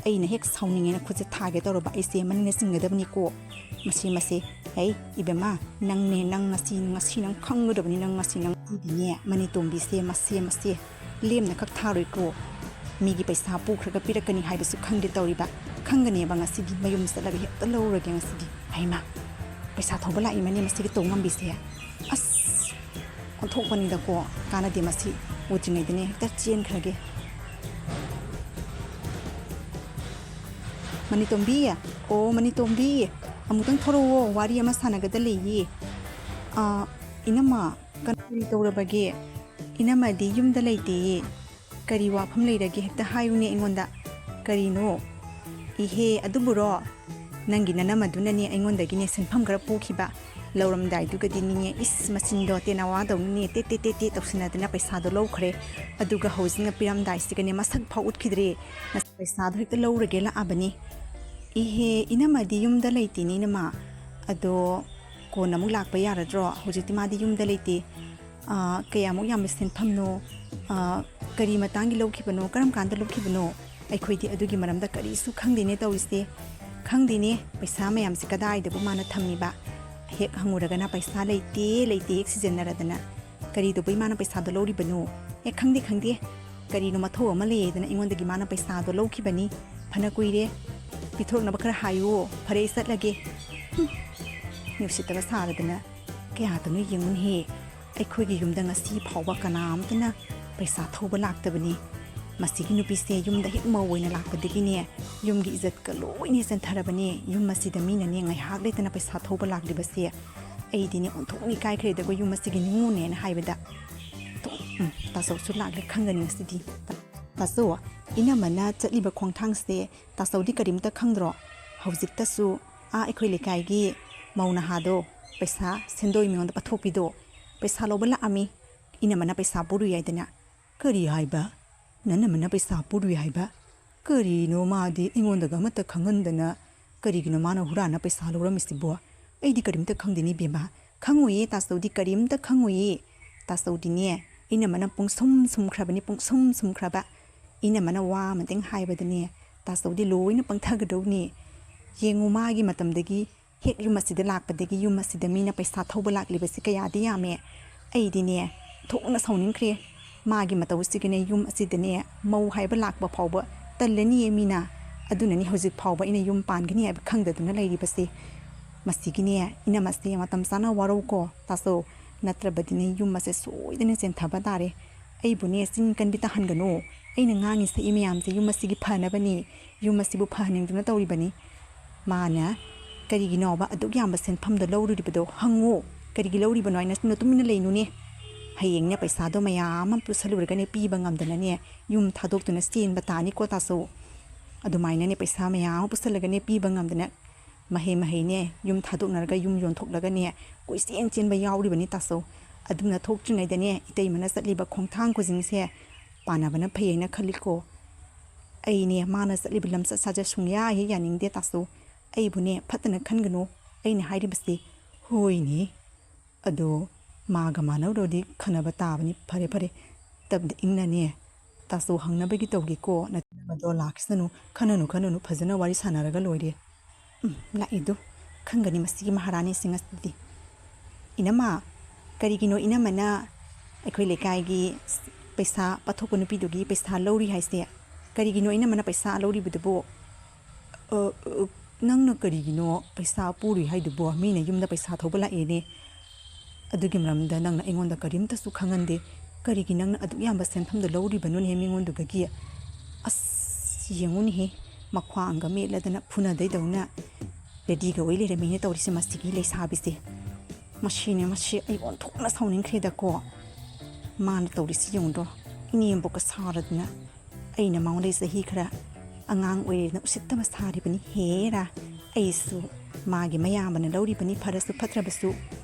ꯑꯩꯅ ꯍꯦꯛ ꯁꯥꯎꯅꯤꯡꯉꯦꯅ ꯈꯨꯠꯁꯦ ꯊꯥꯒꯦ ꯇꯧꯔꯕ ꯑꯩꯁꯦ ꯃꯅꯤꯡꯅ ꯆꯤꯡꯒꯗꯕꯅꯤꯀꯣ꯫ ꯃꯁꯤ, ꯃꯁꯤ, ꯍꯩ, ꯏꯕꯦꯝꯃ, ꯅꯪꯅꯦ, ꯅꯪ ꯉꯁꯤ, ꯉꯁꯤ ꯅꯪ ꯈꯪꯒꯗꯕꯅꯤ, ꯅꯪ ꯉꯁꯤ ꯅꯪ꯫ ꯑꯩꯗꯤꯅꯦ, ꯃꯅꯤꯇꯣꯝꯕꯤꯁꯦ, ꯃꯁꯦ, ꯃꯁꯦ, ꯂꯦꯝꯅ ꯈꯛ ꯊꯥꯔꯣꯏꯀꯣ꯫ ꯃꯤꯒꯤ ꯄꯩꯁꯥ ꯄꯨꯈ꯭ꯔꯒ ꯄꯤꯔꯛꯀꯅꯤ ꯍꯥꯏꯕꯁꯨ ꯈꯪꯗꯦ ꯇꯧꯔꯤꯕ꯫ ꯈꯪꯒꯅꯦꯕ ꯉꯁꯤꯗꯤ, ꯃꯌꯨꯝ ꯆꯠꯂꯒ ꯍꯦꯛꯇ ꯂꯧꯔꯒꯦ ꯉꯁꯤꯗꯤ꯫ ꯍꯩꯃꯥ, ꯄꯩꯁꯥ ꯊꯧꯕ ꯂꯥꯛꯏꯃꯅꯦ ꯃꯁꯤꯒꯤ ꯇꯧ ꯉꯝꯕꯤꯁꯦ꯫ ꯑꯁ! ꯑꯣꯟꯊꯣꯛꯄꯅꯤꯗꯀꯣ, ꯀꯥꯟꯅꯗꯦ ꯃꯁꯤ ꯎꯗ꯭ꯔꯤꯉꯩꯗꯅꯦ ꯍꯦꯛꯇ ꯆꯦꯟꯈ꯭ꯔꯒꯦ꯫ ꯃꯅꯤꯇꯣꯝꯕꯤ, ꯑꯣ ꯃꯅꯤꯇꯣꯝꯕꯤ, ꯑꯃꯨꯛꯇꯪ ꯊꯣꯔꯛꯑꯣ, ꯋꯥꯔꯤ ꯑꯃ ꯁꯥꯟꯅꯒꯗ ꯂꯩꯌꯦ꯫ ꯑꯥ, ꯏꯅꯝꯃ, ꯀꯔꯤ ꯇꯧꯔꯕꯒꯦ? ꯏꯅꯝꯃꯗꯤ ꯌꯨꯝꯗ ꯂꯩꯇꯦꯌꯦ꯫ ꯀꯔꯤ ꯋꯥꯐꯝ ꯂꯩꯔꯒꯦ ꯍꯦꯛꯇ ꯍꯥꯏꯌꯨꯅꯦ ꯑꯩꯉꯣꯟꯗ꯫ ꯀꯔꯤꯅꯣ? ꯏꯍꯦ, ꯑꯗꯨꯕꯨꯔꯣ? ꯅꯪꯒꯤ ꯅꯅꯝꯃꯗꯨꯅꯅꯦ ꯑꯩꯉꯣꯟꯗꯒꯤꯅꯦ ꯁꯦꯟꯐꯝ ꯈꯔ ꯄꯨꯈꯤꯕ꯫ ꯂꯧꯔꯝꯗꯥꯏꯗꯨꯒꯗꯤ ꯅꯤꯡꯉꯦ, ꯏꯁ, ꯃꯆꯤꯟꯗꯣ ꯇꯦꯅꯋꯥꯗꯧꯅꯅꯦ ꯇꯦꯠ ꯇꯦꯠ ꯇꯦꯠ ꯇꯦꯠ ꯇꯧꯁꯤꯟꯅꯗꯅ ꯄꯩꯁꯥꯗꯣ ꯂꯧꯈ꯭ꯔꯦ꯫ ꯑꯗꯨꯒ ꯍꯧꯖꯤꯛꯅ ꯄꯤꯔꯝꯗꯥꯏꯁꯤꯒꯅꯦ ꯃꯁꯛ ꯐꯥꯎ ꯎꯠꯈꯤꯗ꯭ꯔꯦ꯫ ꯄꯩꯁꯥꯗꯣ ꯍꯦꯛꯇ ꯂꯧꯔꯒꯦ ꯂꯥꯛꯑꯕꯅꯤ꯫ ꯏꯍꯦ, ꯏꯅꯝꯃꯗꯤ ꯌꯨꯝꯗ ꯂꯩꯇꯦꯅꯦ ꯏꯅꯝꯃ꯫ ꯑꯗꯣ ꯀꯣꯟꯅ ꯑꯃꯨꯛ ꯂꯥꯛꯄ ꯌꯥꯔꯗ꯭ꯔꯣ? ꯍꯧꯖꯤꯛꯇꯤ ꯃꯥꯗꯤ ꯌꯨꯝꯗ ꯂꯩꯇꯦ꯫ ꯑꯥ, ꯀꯌꯥꯃꯨꯛ ꯌꯥꯝꯕ ꯁꯦꯟꯐꯝꯅꯣ? ꯑꯥ, ꯀꯔꯤ ꯃꯇꯥꯡꯒꯤ ꯂꯧꯈꯤꯕꯅꯣ? ꯀꯔꯝ ꯀꯥꯟꯗ ꯂꯧꯈꯤꯕꯅꯣ? ꯑꯩꯈꯣꯏꯗꯤ ꯑꯗꯨꯒꯤ ꯃꯔꯝꯗ ꯀꯔꯤꯁꯨ ꯈꯪꯗꯦꯅꯦ ꯇꯧꯔꯤꯁꯦ꯫ ꯈꯪꯗꯦꯅꯦ, ꯄꯩꯁꯥ ꯃꯌꯥꯝꯁꯦ ꯀꯗꯥꯏꯗꯕꯨ ꯃꯥꯅ ꯊꯝꯃꯤꯕ? ꯍꯦꯛ ꯍꯪꯉꯨꯔꯒꯅ ꯄꯩꯁꯥ ꯂꯩꯇꯦ, ꯂꯩꯇꯦ ꯍꯦꯛ ꯁꯤꯖꯤꯟꯅꯔꯗꯅ꯫ ꯀꯔꯤꯗꯧꯕꯩ ꯃꯥꯅ ꯄꯩꯁꯥꯗꯣ ꯂꯧꯔꯤꯕꯅꯣ? ꯑꯦ, ꯈꯪꯗꯦ, ꯈꯪꯗꯦ꯫ ꯀꯔꯤꯅꯣ ꯃꯊꯧ ꯑꯃ ꯂꯩꯌꯦꯗꯅ ꯑꯩꯉꯣꯟꯗꯒꯤ ꯃꯥꯅ ꯄꯩꯁꯥꯗꯣ ꯂꯧꯈꯤꯕꯅꯤ꯫ ꯐꯅ ꯀꯨꯏꯔꯦ꯫ ꯄꯤꯊꯣꯔꯛꯅꯕ ꯈꯔ ꯍꯥꯏꯌꯨ꯫ ꯐꯔꯦ, ꯑꯩ ꯆꯠꯂꯒꯦ꯫ ꯍꯨꯝ꯫ ꯅꯨꯡꯁꯤꯠꯇꯕ ꯁꯥꯔꯗꯅ ꯀꯌꯥꯗꯅꯣ ꯌꯦꯡꯉꯨꯅꯦꯍꯦ꯫ ꯑꯩꯈꯣꯏꯒꯤ ꯌꯨꯝꯗ ꯉꯁꯤ ꯐꯥꯎꯕ ꯀꯅꯥꯝꯇꯅ ꯄꯩꯁꯥ ꯊꯧꯕ ꯂꯥꯛꯇꯕꯅꯤ꯫ ꯃꯁꯤꯒꯤ ꯅꯨꯄꯤꯁꯦ ꯌꯨꯝꯗ ꯍꯦꯛ ꯃꯧ ꯑꯣꯏꯅ ꯂꯥꯛꯄꯗꯒꯤꯅꯦ, ꯌꯨꯝꯒꯤ ꯏꯖꯠꯀ ꯂꯣꯏꯅ ꯆꯟꯊꯔꯕꯅꯦ꯫ ꯌꯨꯝ ꯑꯁꯤꯗ ꯃꯤꯅꯅꯦ ꯉꯥꯏꯍꯥꯛ ꯂꯩꯇꯅ ꯄꯩꯁꯥ ꯊꯧꯕ ꯂꯥꯛꯂꯤꯕꯁꯦ꯫ ꯑꯩꯗꯤꯅꯦ ꯑꯣꯟꯊꯣꯛꯅ ꯏꯀꯥꯏꯈ꯭ꯔꯦꯗꯀꯣ ꯌꯨꯝ ꯑꯁꯤꯒꯤ ꯅꯤꯉꯣꯜꯅꯦꯅ ꯍꯥꯏꯕꯗ꯫ ꯎꯝ, ꯇꯥꯆꯧꯁꯨ ꯂꯥꯛꯂꯦ ꯈꯪꯒꯅꯤ ꯉꯁꯤꯗꯤ꯫ ꯇꯥꯆꯧ, ꯏꯅꯝꯃꯅ ꯆꯠꯂꯤꯕ ꯈꯣꯡꯊꯥꯡꯁꯦ ꯇꯥꯆꯧꯗꯤ ꯀꯔꯤꯝꯇ ꯈꯪꯗ꯭ꯔꯣ? ꯍꯧꯖꯤꯛꯇꯁꯨ ꯑꯥ ꯑꯩꯈꯣꯏ ꯂꯩꯀꯥꯏꯒꯤ ꯃꯧ ꯅꯍꯥꯗꯣ, ꯄꯩꯁꯥ ꯁꯦꯟꯗꯣꯏ ꯃꯤꯉꯣꯟꯗ ꯄꯥꯊꯣꯛꯄꯤꯗꯣ꯫ ꯄꯩꯁꯥ ꯂꯧꯕ ꯂꯥꯛꯑꯝꯃꯤ, ꯏꯅꯝꯃꯅ ꯄꯩꯁꯥ ꯄꯨꯔꯨꯏ ꯍꯥꯏꯗꯅ꯫ ꯀꯔꯤ ꯍꯥꯏꯕ? ꯅꯅꯝꯃꯅ ꯄꯩꯁꯥ ꯄꯨꯔꯨꯏ ꯍꯥꯏꯕ? ꯀꯔꯤꯅꯣ ꯃꯥꯗꯤ ꯑꯩꯉꯣꯟꯗꯒ ꯑꯃꯠꯇ ꯈꯪꯍꯟꯗꯅ? ꯀꯔꯤꯒꯤꯅꯣ ꯃꯥꯅ ꯍꯨꯔꯥꯟꯅ ꯄꯩꯁꯥ ꯂꯧꯔꯝꯃꯤꯁꯤꯕꯣ? ꯑꯩꯗꯤ ꯀꯔꯤꯝꯇ ꯈꯪꯗꯦꯅꯦ ꯏꯕꯦꯝꯃ꯫ ꯈꯪꯉꯣꯏꯌꯦ ꯇꯥꯆꯧꯗꯤ, ꯀꯔꯤꯝꯇ ꯈꯪꯉꯣꯏꯌꯦ꯫ ꯇꯥꯆꯧꯗꯤꯅꯦ, ꯏꯅꯝꯃꯅ ꯄꯨꯡꯁꯨꯝ ꯁꯨꯝꯈ꯭ꯔꯕꯅꯤ, ꯄꯨꯡꯁꯨꯝ ꯁꯨꯝꯈ꯭ꯔꯕ꯫ ꯏꯅꯝꯃꯅ ꯋꯥ ꯑꯃꯇꯪ ꯍꯥꯏꯕꯗꯅꯦ, ꯇꯥꯆꯧꯗꯤ ꯂꯣꯏꯅ ꯄꯪꯊꯒꯗꯧꯅꯤ꯫ ꯌꯦꯡꯉꯨ, ꯃꯥꯒꯤ ꯃꯇꯝꯗꯒꯤ ꯍꯦꯛ ꯌꯨꯝ ꯑꯁꯤꯗ ꯂꯥꯛꯄꯗꯒꯤ ꯌꯨꯝ ꯑꯁꯤꯗ ꯃꯤꯅ ꯄꯩꯁꯥ ꯊꯧꯕ ꯂꯥꯛꯂꯤꯕꯁꯤ ꯀꯌꯥꯗꯤ ꯌꯥꯝꯃꯦ꯫ ꯑꯩꯗꯤꯅꯦ, ꯊꯣꯛꯅ ꯁꯥꯎꯅꯤꯡꯈ꯭ꯔꯦ꯫ ꯃꯥꯒꯤ ꯃꯇꯧꯁꯤꯒꯅꯦ, ꯌꯨꯝ ꯑꯁꯤꯗꯅꯦ ꯃꯧ ꯍꯥꯏꯕ ꯂꯥꯛꯄ ꯐꯥꯎꯕ ꯇꯜꯂꯅꯤꯌꯦ ꯃꯤꯅ꯫ ꯑꯗꯨꯅꯅꯤ ꯍꯧꯖꯤꯛ ꯐꯥꯎꯕ ꯑꯩꯅ ꯌꯨꯝ ꯄꯥꯟꯒꯅꯤ ꯍꯥꯏꯕ ꯈꯪꯗꯗꯨꯅ ꯂꯩꯔꯤꯕꯁꯦ꯫ ꯃꯁꯤꯒꯤꯅꯦ, ꯏꯅꯝꯃꯁꯦ ꯃꯇꯝ ꯆꯥꯅ ꯋꯥꯔꯧꯀꯣ ꯇꯥꯆꯧ, ꯅꯠꯇ꯭ꯔꯕꯗꯤꯅꯦ ꯌꯨꯝ ꯑꯁꯦ ꯁꯣꯏꯗꯅ ꯆꯦꯟꯊꯕ ꯇꯥꯔꯦ꯫ ꯑꯩꯕꯨꯅꯦ ꯆꯤꯟ ꯀꯟꯕꯤ ꯇꯥꯍꯟꯒꯅꯨ꯫ ꯑꯩꯅ ꯉꯥꯡꯉꯤ ꯁꯛꯏ ꯃꯌꯥꯝꯁꯦ ꯌꯨꯝ ꯑꯁꯤꯒꯤ ꯐꯅꯕꯅꯤ, ꯌꯨꯝ ꯑꯁꯤꯕꯨ ꯐꯍꯟꯅꯤꯡꯗꯨꯅ ꯇꯧꯔꯤꯕꯅꯤ꯫ ꯃꯥꯅ ꯀꯔꯤꯒꯤꯅꯣꯕ ꯑꯗꯨꯛ ꯌꯥꯝꯕ ꯁꯦꯟꯐꯝꯗꯣ ꯂꯧꯔꯨꯔꯤꯕꯗꯣ ꯍꯪꯉꯨ꯫ ꯀꯔꯤꯒꯤ ꯂꯧꯔꯤꯕꯅꯣ ꯍꯥꯏꯅ ꯁꯨꯝꯅ ꯇꯨꯃꯤꯟꯅ ꯂꯩꯅꯨꯅꯦ꯫ ꯍꯌꯦꯡꯅꯦ ꯄꯩꯁꯥꯗꯣ ꯃꯌꯥꯝ ꯑꯃ ꯄꯨꯁꯜꯂꯨꯔꯒꯅꯦ ꯄꯤꯕ ꯉꯝꯗꯅꯅꯦ ꯌꯨꯝ ꯊꯥꯗꯣꯛꯇꯨꯅ ꯆꯦꯟꯕ ꯇꯥꯅꯤꯀꯣ ꯇꯥꯆꯧ꯫ ꯑꯗꯨꯃꯥꯏꯅꯅꯦ ꯄꯩꯁꯥ ꯃꯌꯥꯝ ꯑꯃ ꯄꯨꯁꯜꯂꯒꯅꯦ ꯄꯤꯕ ꯉꯝꯗꯅ ꯃꯍꯩ ꯃꯍꯩꯅꯦ ꯌꯨꯝ ꯊꯥꯗꯣꯛꯅꯔꯒ ꯌꯨꯝ ꯌꯣꯟꯊꯣꯛꯂꯒꯅꯦ ꯀꯣꯏꯆꯦꯟ ꯆꯦꯟꯕ ꯌꯥꯎꯔꯤꯕꯅꯤ ꯇꯥꯆꯧ꯫ ꯑꯗꯨꯝꯅ ꯊꯣꯛꯇ꯭ꯔꯤꯉꯩꯗꯅꯦ ꯏꯇꯩꯃꯅ ꯆꯠꯂꯤꯕ ꯈꯣꯡꯊꯥꯡ ꯈꯨꯗꯤꯡꯁꯦ ꯄꯥꯟꯅꯕꯅ ꯐꯩ ꯍꯥꯏꯅ ꯈꯜꯂꯤꯀꯣ꯫ ꯑꯩꯅꯦ ꯃꯥꯅ ꯆꯠꯂꯤꯕ ꯂꯝꯆꯠ ꯁꯥꯖꯠ ꯁꯨꯡꯌꯥ ꯍꯦꯛ ꯌꯥꯅꯤꯡꯗꯦ ꯇꯥꯆꯧ꯫ ꯑꯩꯕꯨꯅꯦ ꯐꯠꯇꯅ ꯈꯟꯒꯅꯨ꯫ ꯑꯩꯅ ꯍꯥꯏꯔꯤꯕꯁꯤ ꯍꯣꯏꯅꯦ꯫ ꯑꯗꯣ ꯃꯥꯒ ꯃꯥꯟꯅꯧꯔꯗꯤ ꯈꯟꯅꯕ ꯇꯥꯕꯅꯤ꯫ ꯐꯔꯦ ꯐꯔꯦ, ꯇꯞꯅ ꯏꯪꯅꯅꯦ ꯇꯥꯆꯧ ꯍꯪꯅꯕꯒꯤ ꯇꯧꯒꯦꯀꯣ꯫ ꯅꯠꯇꯅꯕꯗꯣ ꯂꯥꯛꯈꯤꯁꯅꯨ꯫ ꯈꯟꯅꯅꯨ ꯈꯟꯅꯅꯨ, ꯐꯖꯅ ꯋꯥꯔꯤ ꯁꯥꯟꯅꯔꯒ ꯂꯣꯏꯔꯦ꯫ ꯎꯝ, ꯂꯥꯛꯏꯗꯨ꯫ ꯈꯪꯒꯅꯤ ꯃꯁꯤꯒꯤ ꯃꯍꯥꯔꯥꯅꯤꯁꯤꯡ ꯑꯁꯤꯗꯤ꯫ ꯏꯅꯝꯃ, ꯀꯔꯤꯒꯤꯅꯣ ꯏꯅꯝꯃꯅ ꯑꯩꯈꯣꯏ ꯂꯩꯀꯥꯏꯒꯤ ꯄꯩꯁꯥ ꯄꯥꯊꯣꯛꯄ ꯅꯨꯄꯤꯗꯨꯒꯤ ꯄꯩꯁꯥ ꯂꯧꯔꯤ ꯍꯥꯏꯁꯦ? ꯀꯔꯤꯒꯤꯅꯣ ꯏꯅꯝꯃꯅ ꯄꯩꯁꯥ ꯂꯧꯔꯤꯕꯗꯨꯕꯣ? ꯑ, ꯑ, ꯅꯪꯅ ꯀꯔꯤꯒꯤꯅꯣ ꯄꯩꯁꯥ ꯄꯨꯔꯨꯏ ꯍꯥꯏꯗꯨꯕꯣ? ꯃꯤꯅ ꯌꯨꯝꯗ ꯄꯩꯁꯥ ꯊꯧꯕ ꯂꯥꯛꯑꯦꯅꯦ꯫ ꯑꯗꯨꯒꯤ ꯃꯔꯝꯗ ꯅꯪꯅ ꯑꯩꯉꯣꯟꯗ ꯀꯔꯤꯝꯇꯁꯨ ꯈꯪꯍꯟꯗꯦ꯫ ꯀꯔꯤꯒꯤ ꯅꯪꯅ ꯑꯗꯨꯛ ꯌꯥꯝꯕ ꯁꯦꯟꯐꯝꯗꯣ ꯂꯧꯔꯤꯕꯅꯣꯅꯦꯍꯦ ꯃꯤꯉꯣꯟꯗꯨꯗꯒꯤ? ꯑꯁ, ꯌꯦꯡꯉꯨꯅꯦꯍꯦ, ꯃꯈ꯭ꯋꯥꯡꯒ ꯃꯦꯠꯂꯗꯅ ꯐꯨꯅꯗꯩꯗꯧꯅ ꯔꯦꯗꯤꯒ ꯑꯣꯏ ꯂꯩꯔꯝꯃꯤꯅꯦ ꯇꯧꯔꯤꯁꯦ ꯃꯁꯤꯒꯤ ꯂꯩꯁꯥꯕꯤꯁꯦ꯫ ꯃꯁꯤꯅꯦ ꯃꯁꯤ, ꯑꯩ ꯑꯣꯟꯊꯣꯛꯅ ꯁꯥꯎꯅꯤꯡꯈ꯭ꯔꯦꯗꯀꯣ꯫ ꯃꯥꯅ ꯇꯧꯔꯤꯁꯤ ꯌꯦꯡꯉꯨꯗꯣ, ꯏꯅꯦꯝꯕꯣꯛꯀ ꯁꯥꯔꯗꯅ꯫ ꯑꯩꯅ ꯃꯉꯣꯟꯗ ꯆꯍꯤ ꯈꯔ ꯑꯉꯥꯡ ꯑꯣꯏꯔꯦꯅ ꯎꯁꯤꯠꯇꯕ ꯁꯥꯔꯤꯕꯅꯤ꯫ ꯍꯦꯔꯥ, ꯑꯩꯁꯨ ꯃꯥꯒꯤ ꯃꯌꯥꯝꯕꯅ ꯂꯧꯔꯤꯕꯅꯤ, ꯐꯔꯁꯨ ꯐꯠꯇ꯭ꯔꯕꯁꯨ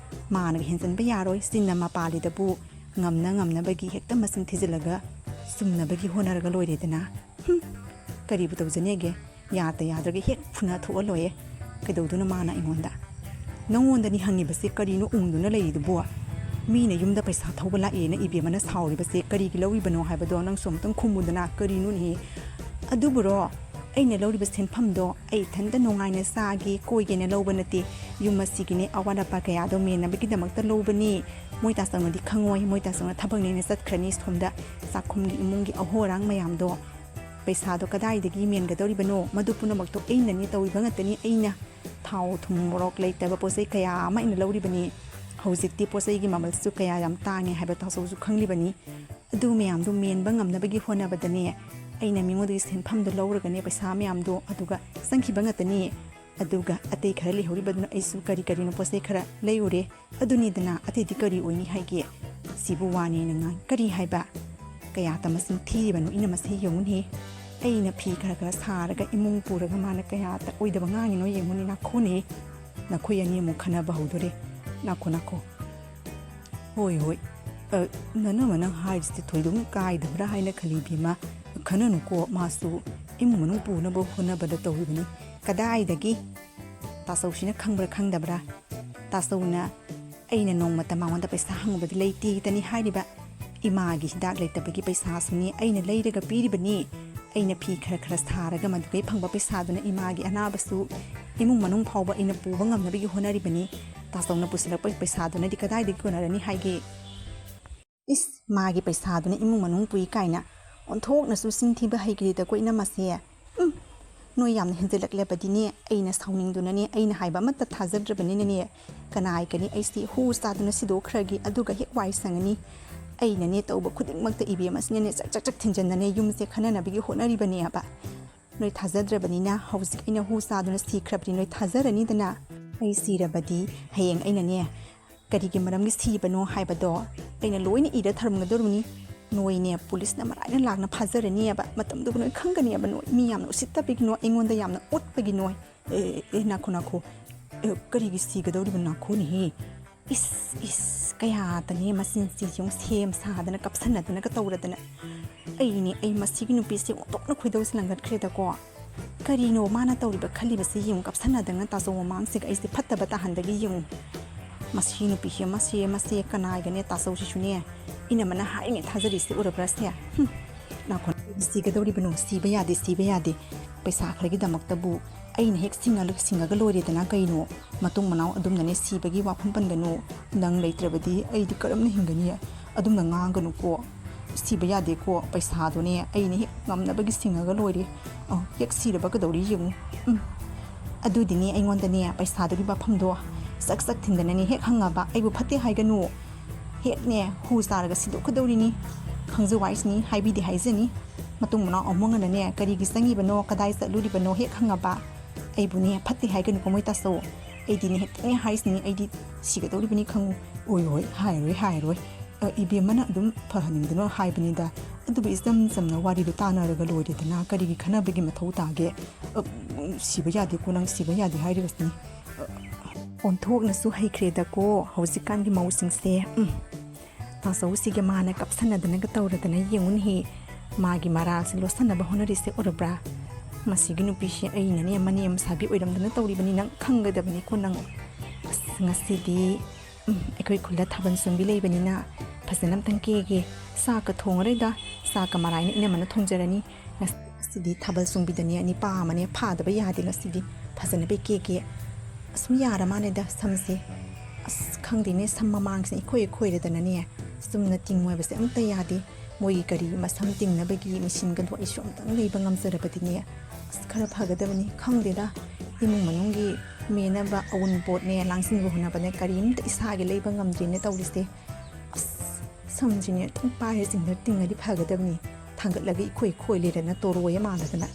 ꯃꯥꯅꯒ ꯍꯦꯟꯖꯟꯕ ꯌꯥꯔꯣꯏ꯫ ꯆꯤꯟꯅ ꯃꯄꯥꯜꯂꯤꯗꯕꯨ ꯉꯝꯅ ꯉꯝꯅꯕꯒꯤ ꯍꯦꯛꯇ ꯃꯆꯤꯟ ꯊꯤꯖꯤꯜꯂꯒ ꯆꯨꯝꯅꯕꯒꯤ ꯍꯣꯠꯅꯔꯒ ꯂꯣꯏꯔꯦꯗꯅ꯫ ꯍꯨꯝ, ꯀꯔꯤꯕꯨ ꯇꯧꯖꯅꯦꯒꯦ? ꯌꯥꯗ ꯌꯥꯗ꯭ꯔꯒ ꯍꯦꯛ ꯐꯨꯅ ꯊꯣꯛꯑ ꯂꯣꯏꯌꯦ꯫ ꯀꯩꯗꯧꯗꯣꯏꯅꯣ ꯃꯥꯅ ꯑꯩꯉꯣꯟꯗ? ꯅꯪꯉꯣꯟꯗꯅꯤ ꯍꯪꯉꯤꯕꯁꯦ, ꯀꯔꯤꯅꯣ ꯎꯪꯗꯨꯅ ꯂꯩꯔꯤꯗꯨꯕꯣ? ꯃꯤꯅ ꯌꯨꯝꯗ ꯄꯩꯁꯥ ꯊꯧꯕ ꯂꯥꯛꯑꯦꯅ ꯏꯕꯦꯝꯃꯅ ꯁꯥꯎꯔꯤꯕꯁꯦ ꯀꯔꯤꯒꯤ ꯂꯧꯔꯤꯕꯅꯣ ꯍꯥꯏꯕꯗꯣ ꯅꯪꯁꯨ ꯑꯃꯨꯛꯇꯪ ꯈꯨꯝꯃꯨꯗꯅ꯫ ꯀꯔꯤꯅꯣꯅꯦꯍꯦ? ꯑꯗꯨꯕꯨꯔꯣ, ꯑꯩꯅ ꯂꯧꯔꯤꯕ ꯁꯦꯟꯐꯝꯗꯣ ꯑꯩ ꯏꯊꯟꯇ ꯅꯨꯡꯉꯥꯏꯅ ꯆꯥꯒꯦ, ꯀꯣꯏꯒꯦꯅ ꯂꯧꯕ ꯅꯠꯇꯦ꯫ ꯌꯨꯝ ꯑꯁꯤꯒꯤꯅꯦ ꯑꯋꯥꯠ ꯑꯄꯥ ꯀꯌꯥꯗꯣ ꯃꯦꯟꯅꯕꯒꯤꯗꯃꯛꯇ ꯂꯧꯕꯅꯤ꯫ ꯃꯣꯏ ꯇꯥꯆꯧꯅꯗꯤ ꯈꯪꯉꯣꯏ, ꯃꯣꯏ ꯇꯥꯆꯧꯅ ꯊꯕꯛꯅꯦꯅ ꯆꯠꯈ꯭ꯔꯅꯤ꯫ ꯁꯣꯝꯗ ꯆꯥꯛꯈꯨꯝꯒꯤ ꯏꯃꯨꯡꯒꯤ ꯑꯍꯣ ꯑꯔꯥꯡ ꯃꯌꯥꯝꯗꯣ ꯄꯩꯁꯥꯗꯣ ꯀꯗꯥꯏꯗꯒꯤ ꯃꯦꯟꯒꯗꯧꯔꯤꯕꯅꯣ? ꯃꯗꯨ ꯄꯨꯝꯅꯃꯛꯇꯣ ꯑꯩꯅꯅꯦ ꯇꯧꯔꯤꯕ ꯉꯥꯛꯇꯅꯤ꯫ ꯑꯩꯅ ꯊꯥꯎ ꯊꯨꯝ ꯃꯣꯔꯣꯛ ꯂꯩꯇꯕ ꯄꯣꯠ ꯆꯩ ꯀꯌꯥ ꯑꯃ ꯑꯩꯅ ꯂꯧꯔꯤꯕꯅꯤ꯫ ꯍꯧꯖꯤꯛꯇꯤ ꯄꯣꯠ ꯆꯩꯒꯤ ꯃꯃꯜꯁꯨ ꯀꯌꯥ ꯌꯥꯝ ꯇꯥꯡꯉꯦ ꯍꯥꯏꯕ ꯇꯥꯆꯧꯁꯨ ꯈꯪꯂꯤꯕꯅꯤ꯫ ꯑꯗꯨ ꯃꯌꯥꯝꯗꯨ ꯃꯦꯟꯕ ꯉꯝꯅꯕꯒꯤ ꯍꯣꯠꯅꯕꯗꯅꯦ ꯑꯩꯅ ꯃꯤꯉꯣꯟꯗꯒꯤ ꯁꯦꯟꯐꯝꯗꯣ ꯂꯧꯔꯒꯅꯦ ꯄꯩꯁꯥ ꯃꯌꯥꯝꯗꯣ ꯑꯗꯨꯒ ꯆꯪꯈꯤꯕ ꯉꯥꯛꯇꯅꯤ꯫ ꯑꯗꯨꯒ ꯑꯇꯩ ꯈꯔ ꯂꯩꯍꯧꯔꯤꯕꯗꯨꯅ ꯑꯩꯁꯨ ꯀꯔꯤ ꯀꯔꯤꯅꯣ ꯄꯣꯠ ꯆꯩ ꯈꯔ ꯂꯩꯔꯨꯔꯦ꯫ ꯑꯗꯨꯅꯤꯗꯅ, ꯑꯇꯩꯗꯤ ꯀꯔꯤ ꯑꯣꯏꯅꯤ ꯍꯥꯏꯒꯦ? ꯁꯤꯕꯨ ꯋꯥꯅꯦꯅ ꯉꯥꯡ-, ꯀꯔꯤ ꯍꯥꯏꯕ? ꯀꯌꯥꯇ ꯃꯁꯤꯡ ꯊꯤꯔꯤꯕꯅꯣ ꯏꯅꯝꯃꯁꯦ ꯌꯦꯡꯉꯨꯅꯦ꯫ ꯑꯩꯅ ꯐꯤ ꯈꯔ ꯈꯔ ꯁꯥꯔꯒ ꯏꯃꯨꯡ ꯄꯨꯔꯒ ꯃꯥꯅ ꯀꯌꯥꯇ ꯑꯣꯏꯗꯕ ꯉꯥꯡꯉꯤꯅꯣ ꯌꯦꯡꯉꯨꯅꯦ꯫ ꯅꯥꯈꯣꯅꯦ, ꯅꯈꯣꯏ ꯑꯅꯤ ꯑꯃꯨꯛ ꯈꯟꯅꯕ ꯍꯧꯗꯣꯔꯦ꯫ ꯅꯥꯈꯣ, ꯅꯥꯈꯣ꯫ ꯍꯣꯏ, ꯍꯣꯏ꯫ ꯑ, ꯅꯅꯝꯃ ꯅꯪ ꯍꯥꯏꯔꯤꯁꯤꯗꯤ ꯊꯣꯏꯗꯣꯛꯅ ꯀꯥꯏꯗꯕ꯭ꯔꯥ ꯍꯥꯏꯅ ꯈꯜꯂꯤ, ꯏꯕꯦꯝꯃ꯫ ꯈꯟꯅꯅꯨꯀꯣ, ꯃꯥꯁꯨ ꯏꯃꯨꯡ ꯃꯅꯨꯡ ꯄꯨꯅꯕ ꯍꯣꯠꯅꯕꯗ ꯇꯧꯔꯤꯕꯅꯤ꯫ ꯀꯗꯥꯏꯗꯒꯤ? ꯇꯥꯆꯧꯁꯤꯅ ꯈꯪꯕ꯭ꯔꯥ ꯈꯪꯗꯕ꯭ꯔꯥ? ꯇꯥꯆꯧꯅ ꯑꯩꯅ ꯅꯣꯡꯃꯇ ꯃꯉꯣꯟꯗ ꯄꯩꯁꯥ ꯍꯪꯉꯨꯕꯗ ꯂꯩꯇꯦꯗꯅꯤ ꯍꯥꯏꯔꯤꯕ꯫ ꯏꯃꯥꯒꯤ ꯍꯤꯗꯥꯛ ꯂꯩꯇꯕꯒꯤ ꯄꯩꯁꯥꯁꯨꯅꯤ ꯑꯩꯅ ꯂꯩꯔꯒ ꯄꯤꯔꯤꯕꯅꯤ꯫ ꯑꯩꯅ ꯐꯤ ꯈꯔ ꯈꯔ ꯁꯥꯔꯒ ꯃꯗꯨꯗꯩ ꯐꯪꯕ ꯄꯩꯁꯥꯗꯨꯅ ꯏꯃꯥꯒꯤ ꯑꯅꯥꯕꯁꯨ ꯏꯃꯨꯡ ꯃꯅꯨꯡ ꯐꯥꯎꯕ ꯑꯩꯅ ꯄꯨꯕ ꯉꯝꯅꯕꯒꯤ ꯍꯣꯠꯅꯔꯤꯕꯅꯤ꯫ ꯇꯥꯆꯧꯅ ꯄꯨꯁꯤꯜꯂꯛꯄ ꯄꯩꯁꯥꯗꯨꯅꯗꯤ ꯀꯗꯥꯏꯗꯒꯤ ꯀꯣꯟꯅꯔꯅꯤ ꯍꯥꯏꯒꯦ? ꯏꯁ, ꯃꯥꯒꯤ ꯄꯩꯁꯥꯗꯨꯅ ꯏꯃꯨꯡ ꯃꯅꯨꯡ ꯄꯨꯏ ꯀꯥꯏꯅ ꯑꯣꯟꯊꯣꯛꯅꯁꯨ ꯆꯤꯟ ꯊꯤꯕ ꯍꯩꯈ꯭ꯔꯦꯗꯀꯣ ꯏꯅꯝꯃꯁꯦ꯫ ꯎꯝ, ꯅꯣꯏ ꯌꯥꯝꯅ ꯍꯦꯟꯖꯜꯂꯛꯂꯕꯗꯤꯅꯦ, ꯑꯩꯅ ꯁꯥꯎꯅꯤꯡꯗꯨꯅꯅꯦ, ꯑꯩꯅ ꯍꯥꯏꯕ ꯑꯃꯠꯇ ꯊꯥꯖꯗ꯭ꯔꯕꯅꯤꯅꯅꯦ, ꯀꯅꯥ ꯍꯥꯏꯒꯅꯤ, ꯑꯩꯁꯤ ꯍꯨ ꯆꯥꯗꯨꯅ ꯁꯤꯗꯣꯛꯈ꯭ꯔꯒꯦ, ꯑꯗꯨꯒ ꯍꯦꯛ ꯋꯥꯏ ꯁꯪꯉꯅꯤ꯫ ꯑꯩꯅꯅꯦ ꯇꯧꯕ ꯈꯨꯗꯤꯡꯃꯛꯇ ꯏꯕꯦꯝ ꯑꯁꯤꯅꯅꯦ ꯆꯛ ꯆꯛ ꯆꯛ ꯊꯤꯟꯖꯟꯗꯅꯦ ꯌꯨꯝꯁꯦ ꯈꯟꯅꯅꯕꯒꯤ ꯍꯣꯠꯅꯔꯤꯕꯅꯦꯕ꯫ ꯅꯣꯏ ꯊꯥꯖꯗ꯭ꯔꯕꯅꯤꯅ ꯍꯧꯖꯤꯛ ꯑꯩꯅ ꯍꯨ ꯆꯥꯗꯨꯅ ꯁꯤꯈ꯭ꯔꯕꯗꯤ ꯅꯣꯏ ꯊꯥꯖꯔꯅꯤꯗꯅ꯫ ꯑꯩ ꯁꯤꯔꯕꯗꯤ ꯍꯌꯦꯡ ꯑꯩꯅꯅꯦ ꯀꯔꯤꯒꯤ ꯃꯔꯝꯒꯤ ꯁꯤꯕꯅꯣ ꯍꯥꯏꯕꯗꯣ ꯑꯩꯅ ꯂꯣꯏꯅ ꯏꯔ ꯊꯝꯒꯗꯧꯔꯤꯕꯅꯤ꯫ ꯅꯣꯏꯅꯦ ꯄꯨꯂꯤꯁꯅ ꯃꯔꯥꯏꯅ ꯂꯥꯛꯅ ꯐꯥꯖꯔꯅꯤꯕ꯫ ꯃꯇꯝꯗꯨꯒ ꯅꯣꯏ ꯈꯪꯒꯅꯤꯕ, ꯅꯣꯏ ꯃꯤ ꯌꯥꯝꯅ ꯎꯁꯤꯠꯇꯕꯒꯤꯅꯣ, ꯑꯩꯉꯣꯟꯗ ꯌꯥꯝꯅ ꯑꯣꯠꯄꯒꯤꯅꯣ꯫ ꯑꯦ, ꯑꯦ, ꯑꯦ, ꯅꯥꯈꯣ, ꯅꯥꯈꯣ꯫ ꯑꯦ, ꯀꯔꯤꯒꯤ ꯁꯤꯒꯗꯧꯔꯤꯕ ꯅꯥꯈꯣꯅꯤꯍꯦ? ꯏꯁ, ꯏꯁ, ꯀꯌꯥꯗꯅꯦ ꯃꯆꯤꯟꯁꯤ ꯌꯦꯡꯉꯨ, ꯁꯦꯝ ꯁꯥꯗꯅ ꯀꯞꯁꯟꯅꯗꯅꯒ ꯇꯧꯔꯗꯅ꯫ ꯑꯩꯅꯦ, ꯑꯩ ꯃꯁꯤꯒꯤ ꯅꯨꯄꯤꯁꯦ ꯑꯣꯟꯊꯣꯛꯅ ꯈꯣꯏꯗꯧꯁꯦ ꯂꯪꯒꯠꯈ꯭ꯔꯦꯗꯀꯣ꯫ ꯀꯔꯤꯅꯣ ꯃꯥꯅ ꯇꯧꯔꯤꯕ ꯈꯜꯂꯤꯕꯁꯦ ꯌꯦꯡꯉꯨ, ꯀꯞꯁꯟꯅꯗꯅ ꯇꯥꯆꯧ ꯃꯃꯥꯡꯁꯤꯒ ꯑꯩꯁꯦ ꯐꯠꯇꯕ ꯇꯥꯍꯟꯗꯒꯤ ꯌꯦꯡꯉꯨ꯫ ꯃꯁꯤ ꯅꯨꯄꯤꯁꯦ, ꯃꯁꯦ, ꯃꯁꯦ ꯀꯅꯥꯒꯅꯦ ꯇꯥꯆꯧꯁꯤꯁꯨꯅꯦ, ꯏꯅꯝꯃꯅ ꯍꯥꯏꯔꯤꯉꯩ ꯊꯥꯖꯔꯤꯁꯦ ꯎꯔꯕ꯭ꯔꯥ ꯁꯦ? ꯍꯨꯝ, ꯅꯥꯈꯣꯟ ꯁꯤꯒꯗꯧꯔꯤꯕꯅꯣ? ꯁꯤꯕ ꯌꯥꯗꯦ, ꯁꯤꯕ ꯌꯥꯗꯦ꯫ ꯄꯩꯁꯥ ꯈꯔꯒꯤꯗꯃꯛꯇꯕꯨ ꯑꯩꯅ ꯍꯦꯛ ꯁꯤꯡꯉ-, ꯁꯤꯡꯉꯒ ꯂꯣꯏꯔꯦꯗꯅ ꯀꯩꯅꯣ? ꯃꯇꯨꯡ ꯃꯅꯥꯎ ꯑꯗꯨꯝꯅꯅꯦ ꯁꯤꯕꯒꯤ ꯋꯥꯐꯝ ꯄꯟꯒꯅꯨ꯫ ꯅꯪ ꯂꯩꯇ꯭ꯔꯕꯗꯤ ꯑꯩꯗꯤ ꯀꯔꯝꯅ ꯍꯤꯡꯒꯅꯤ? ꯑꯗꯨꯝꯅ ꯉꯥꯡꯒꯅꯨꯀꯣ꯫ ꯁꯤꯕ ꯌꯥꯗꯦꯀꯣ, ꯄꯩꯁꯥꯗꯨꯅꯦ ꯑꯩꯅ ꯍꯦꯛ ꯉꯝꯅꯕꯒꯤ ꯁꯤꯡꯉꯒ ꯂꯣꯏꯔꯦ꯫ ꯑ, ꯍꯦꯛ ꯁꯤꯔꯕ ꯀꯩꯗꯧꯔꯤ ꯌꯦꯡꯉꯨ꯫ ꯎꯝ꯫ ꯑꯗꯨꯗꯤꯅꯦ ꯑꯩꯉꯣꯟꯗꯅꯦ ꯄꯩꯁꯥꯗꯨꯒꯤ ꯋꯥꯐꯝꯗꯣ ꯆꯛ ꯆꯛ ꯊꯤꯟꯗꯅꯅꯦ ꯍꯦꯛ ꯍꯪꯉꯕ, ꯑꯩꯕꯨ ꯐꯠꯇꯦ ꯍꯥꯏꯒꯅꯨ꯫ ꯍꯦꯛꯅꯦ ꯍꯨ ꯆꯥꯔꯒ ꯁꯤꯗꯣꯛꯀꯗꯧꯔꯤꯅꯤ꯫ ꯈꯪꯖꯧ ꯍꯥꯏꯁꯤꯅꯤ, ꯍꯥꯏꯕꯤꯗꯦ ꯍꯥꯏꯖꯅꯤ꯫ ꯃꯇꯨꯡ ꯃꯅꯥꯎ ꯑꯃꯨꯛ ꯍꯟꯅꯅꯦ ꯀꯔꯤꯒꯤ ꯆꯪꯉꯤꯕꯅꯣ, ꯀꯗꯥꯏ ꯆꯠꯂꯨꯔꯤꯕꯅꯣ ꯍꯦꯛ ꯍꯪꯉꯕ, ꯑꯩꯕꯨꯅꯦ ꯐꯠꯇꯦ ꯍꯥꯏꯒꯅꯨꯀꯣ ꯃꯣꯏ ꯇꯥꯆꯧ꯫ ꯑꯩꯗꯤꯅꯦ ꯍꯦꯛꯇꯅꯦ ꯍꯥꯏꯁꯤꯅꯤ, ꯑꯩꯗꯤ ꯁꯤꯒꯗꯧꯔꯤꯕꯅꯤ ꯈꯪꯉꯨ꯫ ꯑꯣꯏ, ꯍꯣꯏ, ꯍꯥꯏꯔꯣꯏ, ꯍꯥꯏꯔꯣꯏ꯫ ꯑ, ꯏꯕꯦꯝꯃꯅ ꯑꯗꯨꯝ ꯐꯍꯟꯅꯤꯡꯗꯅ ꯍꯥꯏꯕꯅꯤꯗ꯫ ꯑꯗꯨꯕꯨ ꯏꯆꯝ ꯆꯝꯅ ꯋꯥꯔꯤꯗꯨ ꯇꯥꯟꯅꯔꯒ ꯂꯣꯏꯔꯦꯗꯅ ꯀꯔꯤꯒꯤ ꯈꯟꯅꯕꯒꯤ ꯃꯊꯧ ꯇꯥꯒꯦ? ꯑ, ꯁꯤꯕ ꯌꯥꯗꯦꯀꯣ, ꯅꯪ ꯁꯤꯕ ꯌꯥꯗꯦ ꯍꯥꯏꯔꯤꯕꯁꯤꯅꯤ꯫ ꯑ, ꯑꯣꯟꯊꯣꯛꯅꯁꯨ ꯍꯩꯈ꯭ꯔꯦꯗꯀꯣ ꯍꯧꯖꯤꯛꯀꯥꯟꯒꯤ ꯃꯧꯁꯤꯡꯁꯦ꯫ ꯎꯝ꯫ ꯇꯥꯆꯧꯁꯤꯒ ꯃꯥꯅ ꯀꯞꯁꯟꯅꯗꯅꯒ ꯇꯧꯔꯗꯅ ꯌꯦꯡꯉꯨꯅꯦꯍꯦ꯫ ꯃꯥꯒꯤ ꯃꯔꯥꯜꯁꯦ ꯂꯣꯠꯁꯟꯅꯕ ꯍꯣꯠꯅꯔꯤꯁꯦ ꯎꯔꯕ꯭ꯔꯥ? ꯃꯁꯤꯒꯤ ꯅꯨꯄꯤꯁꯦ ꯑꯩꯅ ꯅꯦꯝ ꯃꯅꯦꯝ ꯁꯥꯕꯤ ꯑꯣꯏꯔꯝꯗꯅ ꯇꯧꯔꯤꯕꯅꯤ, ꯅꯪ ꯈꯪꯒꯗꯕꯅꯤꯀꯣ ꯅꯪ꯫ ꯑꯁ, ꯉꯁꯤꯗꯤ, ꯎꯝ, ꯑꯩꯈꯣꯏ ꯈꯨꯜꯗ ꯊꯥꯕꯜ ꯆꯣꯡꯕꯤ ꯂꯩꯕꯅꯤꯅ ꯐꯖꯅ ꯑꯝꯇꯪ ꯀꯦꯒꯦ꯫ ꯆꯥꯛꯀ ꯊꯣꯡꯉꯔꯣꯏꯗ, ꯆꯥꯛꯀ ꯃꯔꯥꯏꯅ ꯏꯅꯝꯃꯅ ꯊꯣꯡꯖꯔꯅꯤ꯫ ꯉꯁꯤꯗꯤ ꯊꯥꯕꯜ ꯆꯣꯡꯕꯤꯗꯅꯦ ꯅꯤꯄꯥ ꯑꯃꯅꯦ ꯐꯥꯗꯕ ꯌꯥꯗꯦ ꯉꯁꯤꯗꯤ꯫ ꯐꯖꯅ ꯕꯦꯛ ꯀꯦꯛꯀꯦ꯫ ꯑꯁꯨꯝ ꯌꯥꯔ ꯃꯥꯜꯂꯦꯗ ꯁꯝꯁꯦ꯫ ꯑꯁ, ꯈꯪꯗꯦꯅꯦ, ꯁꯝ ꯃꯃꯥꯡꯁꯤꯅ ꯏꯈꯣꯏ ꯈꯣꯏꯔꯗꯅꯅꯦ꯫ ꯆꯨꯝꯅ ꯇꯤꯡꯉꯣꯏꯕꯁꯦ ꯑꯝꯇ ꯌꯥꯗꯦ꯫ ꯃꯣꯏꯒꯤ ꯀꯔꯤ ꯃꯁꯝ ꯇꯤꯡꯅꯕꯒꯤ ꯃꯦꯆꯤꯟꯒꯗꯣ ꯑꯩꯁꯨ ꯑꯝꯇꯪ ꯂꯩꯕ ꯉꯝꯖꯔꯕꯗꯤꯅꯦ꯫ ꯑꯁ, ꯈꯔ ꯐꯒꯗꯕꯅꯤ꯫ ꯈꯪꯗꯦꯗ, ꯏꯃꯨꯡ ꯃꯅꯨꯡꯒꯤ ꯃꯦꯟꯅꯕ ꯑꯋꯨꯟꯄꯣꯠꯅꯦ ꯂꯥꯡꯁꯤꯟꯕ ꯍꯣꯠꯅꯕꯅꯦ ꯀꯔꯤꯝꯇ ꯏꯁꯥꯒꯤ ꯂꯩꯕ ꯉꯝꯗ꯭ꯔꯦꯅꯦ ꯇꯧꯔꯤꯁꯦ꯫ ꯑꯁ, ꯁꯝꯁꯤꯅꯦ ꯑꯗꯨꯝ ꯄꯥꯏꯔ ꯆꯤꯡꯗ ꯇꯤꯡꯉꯗꯤ ꯐꯒꯗꯕꯅꯤ꯫ ꯊꯥꯡꯒꯠꯂꯒ ꯏꯈꯣꯏ ꯈꯣꯏ ꯂꯩꯔꯅ ꯇꯣꯔꯣꯏ ꯃꯥꯜꯂꯗꯅ꯫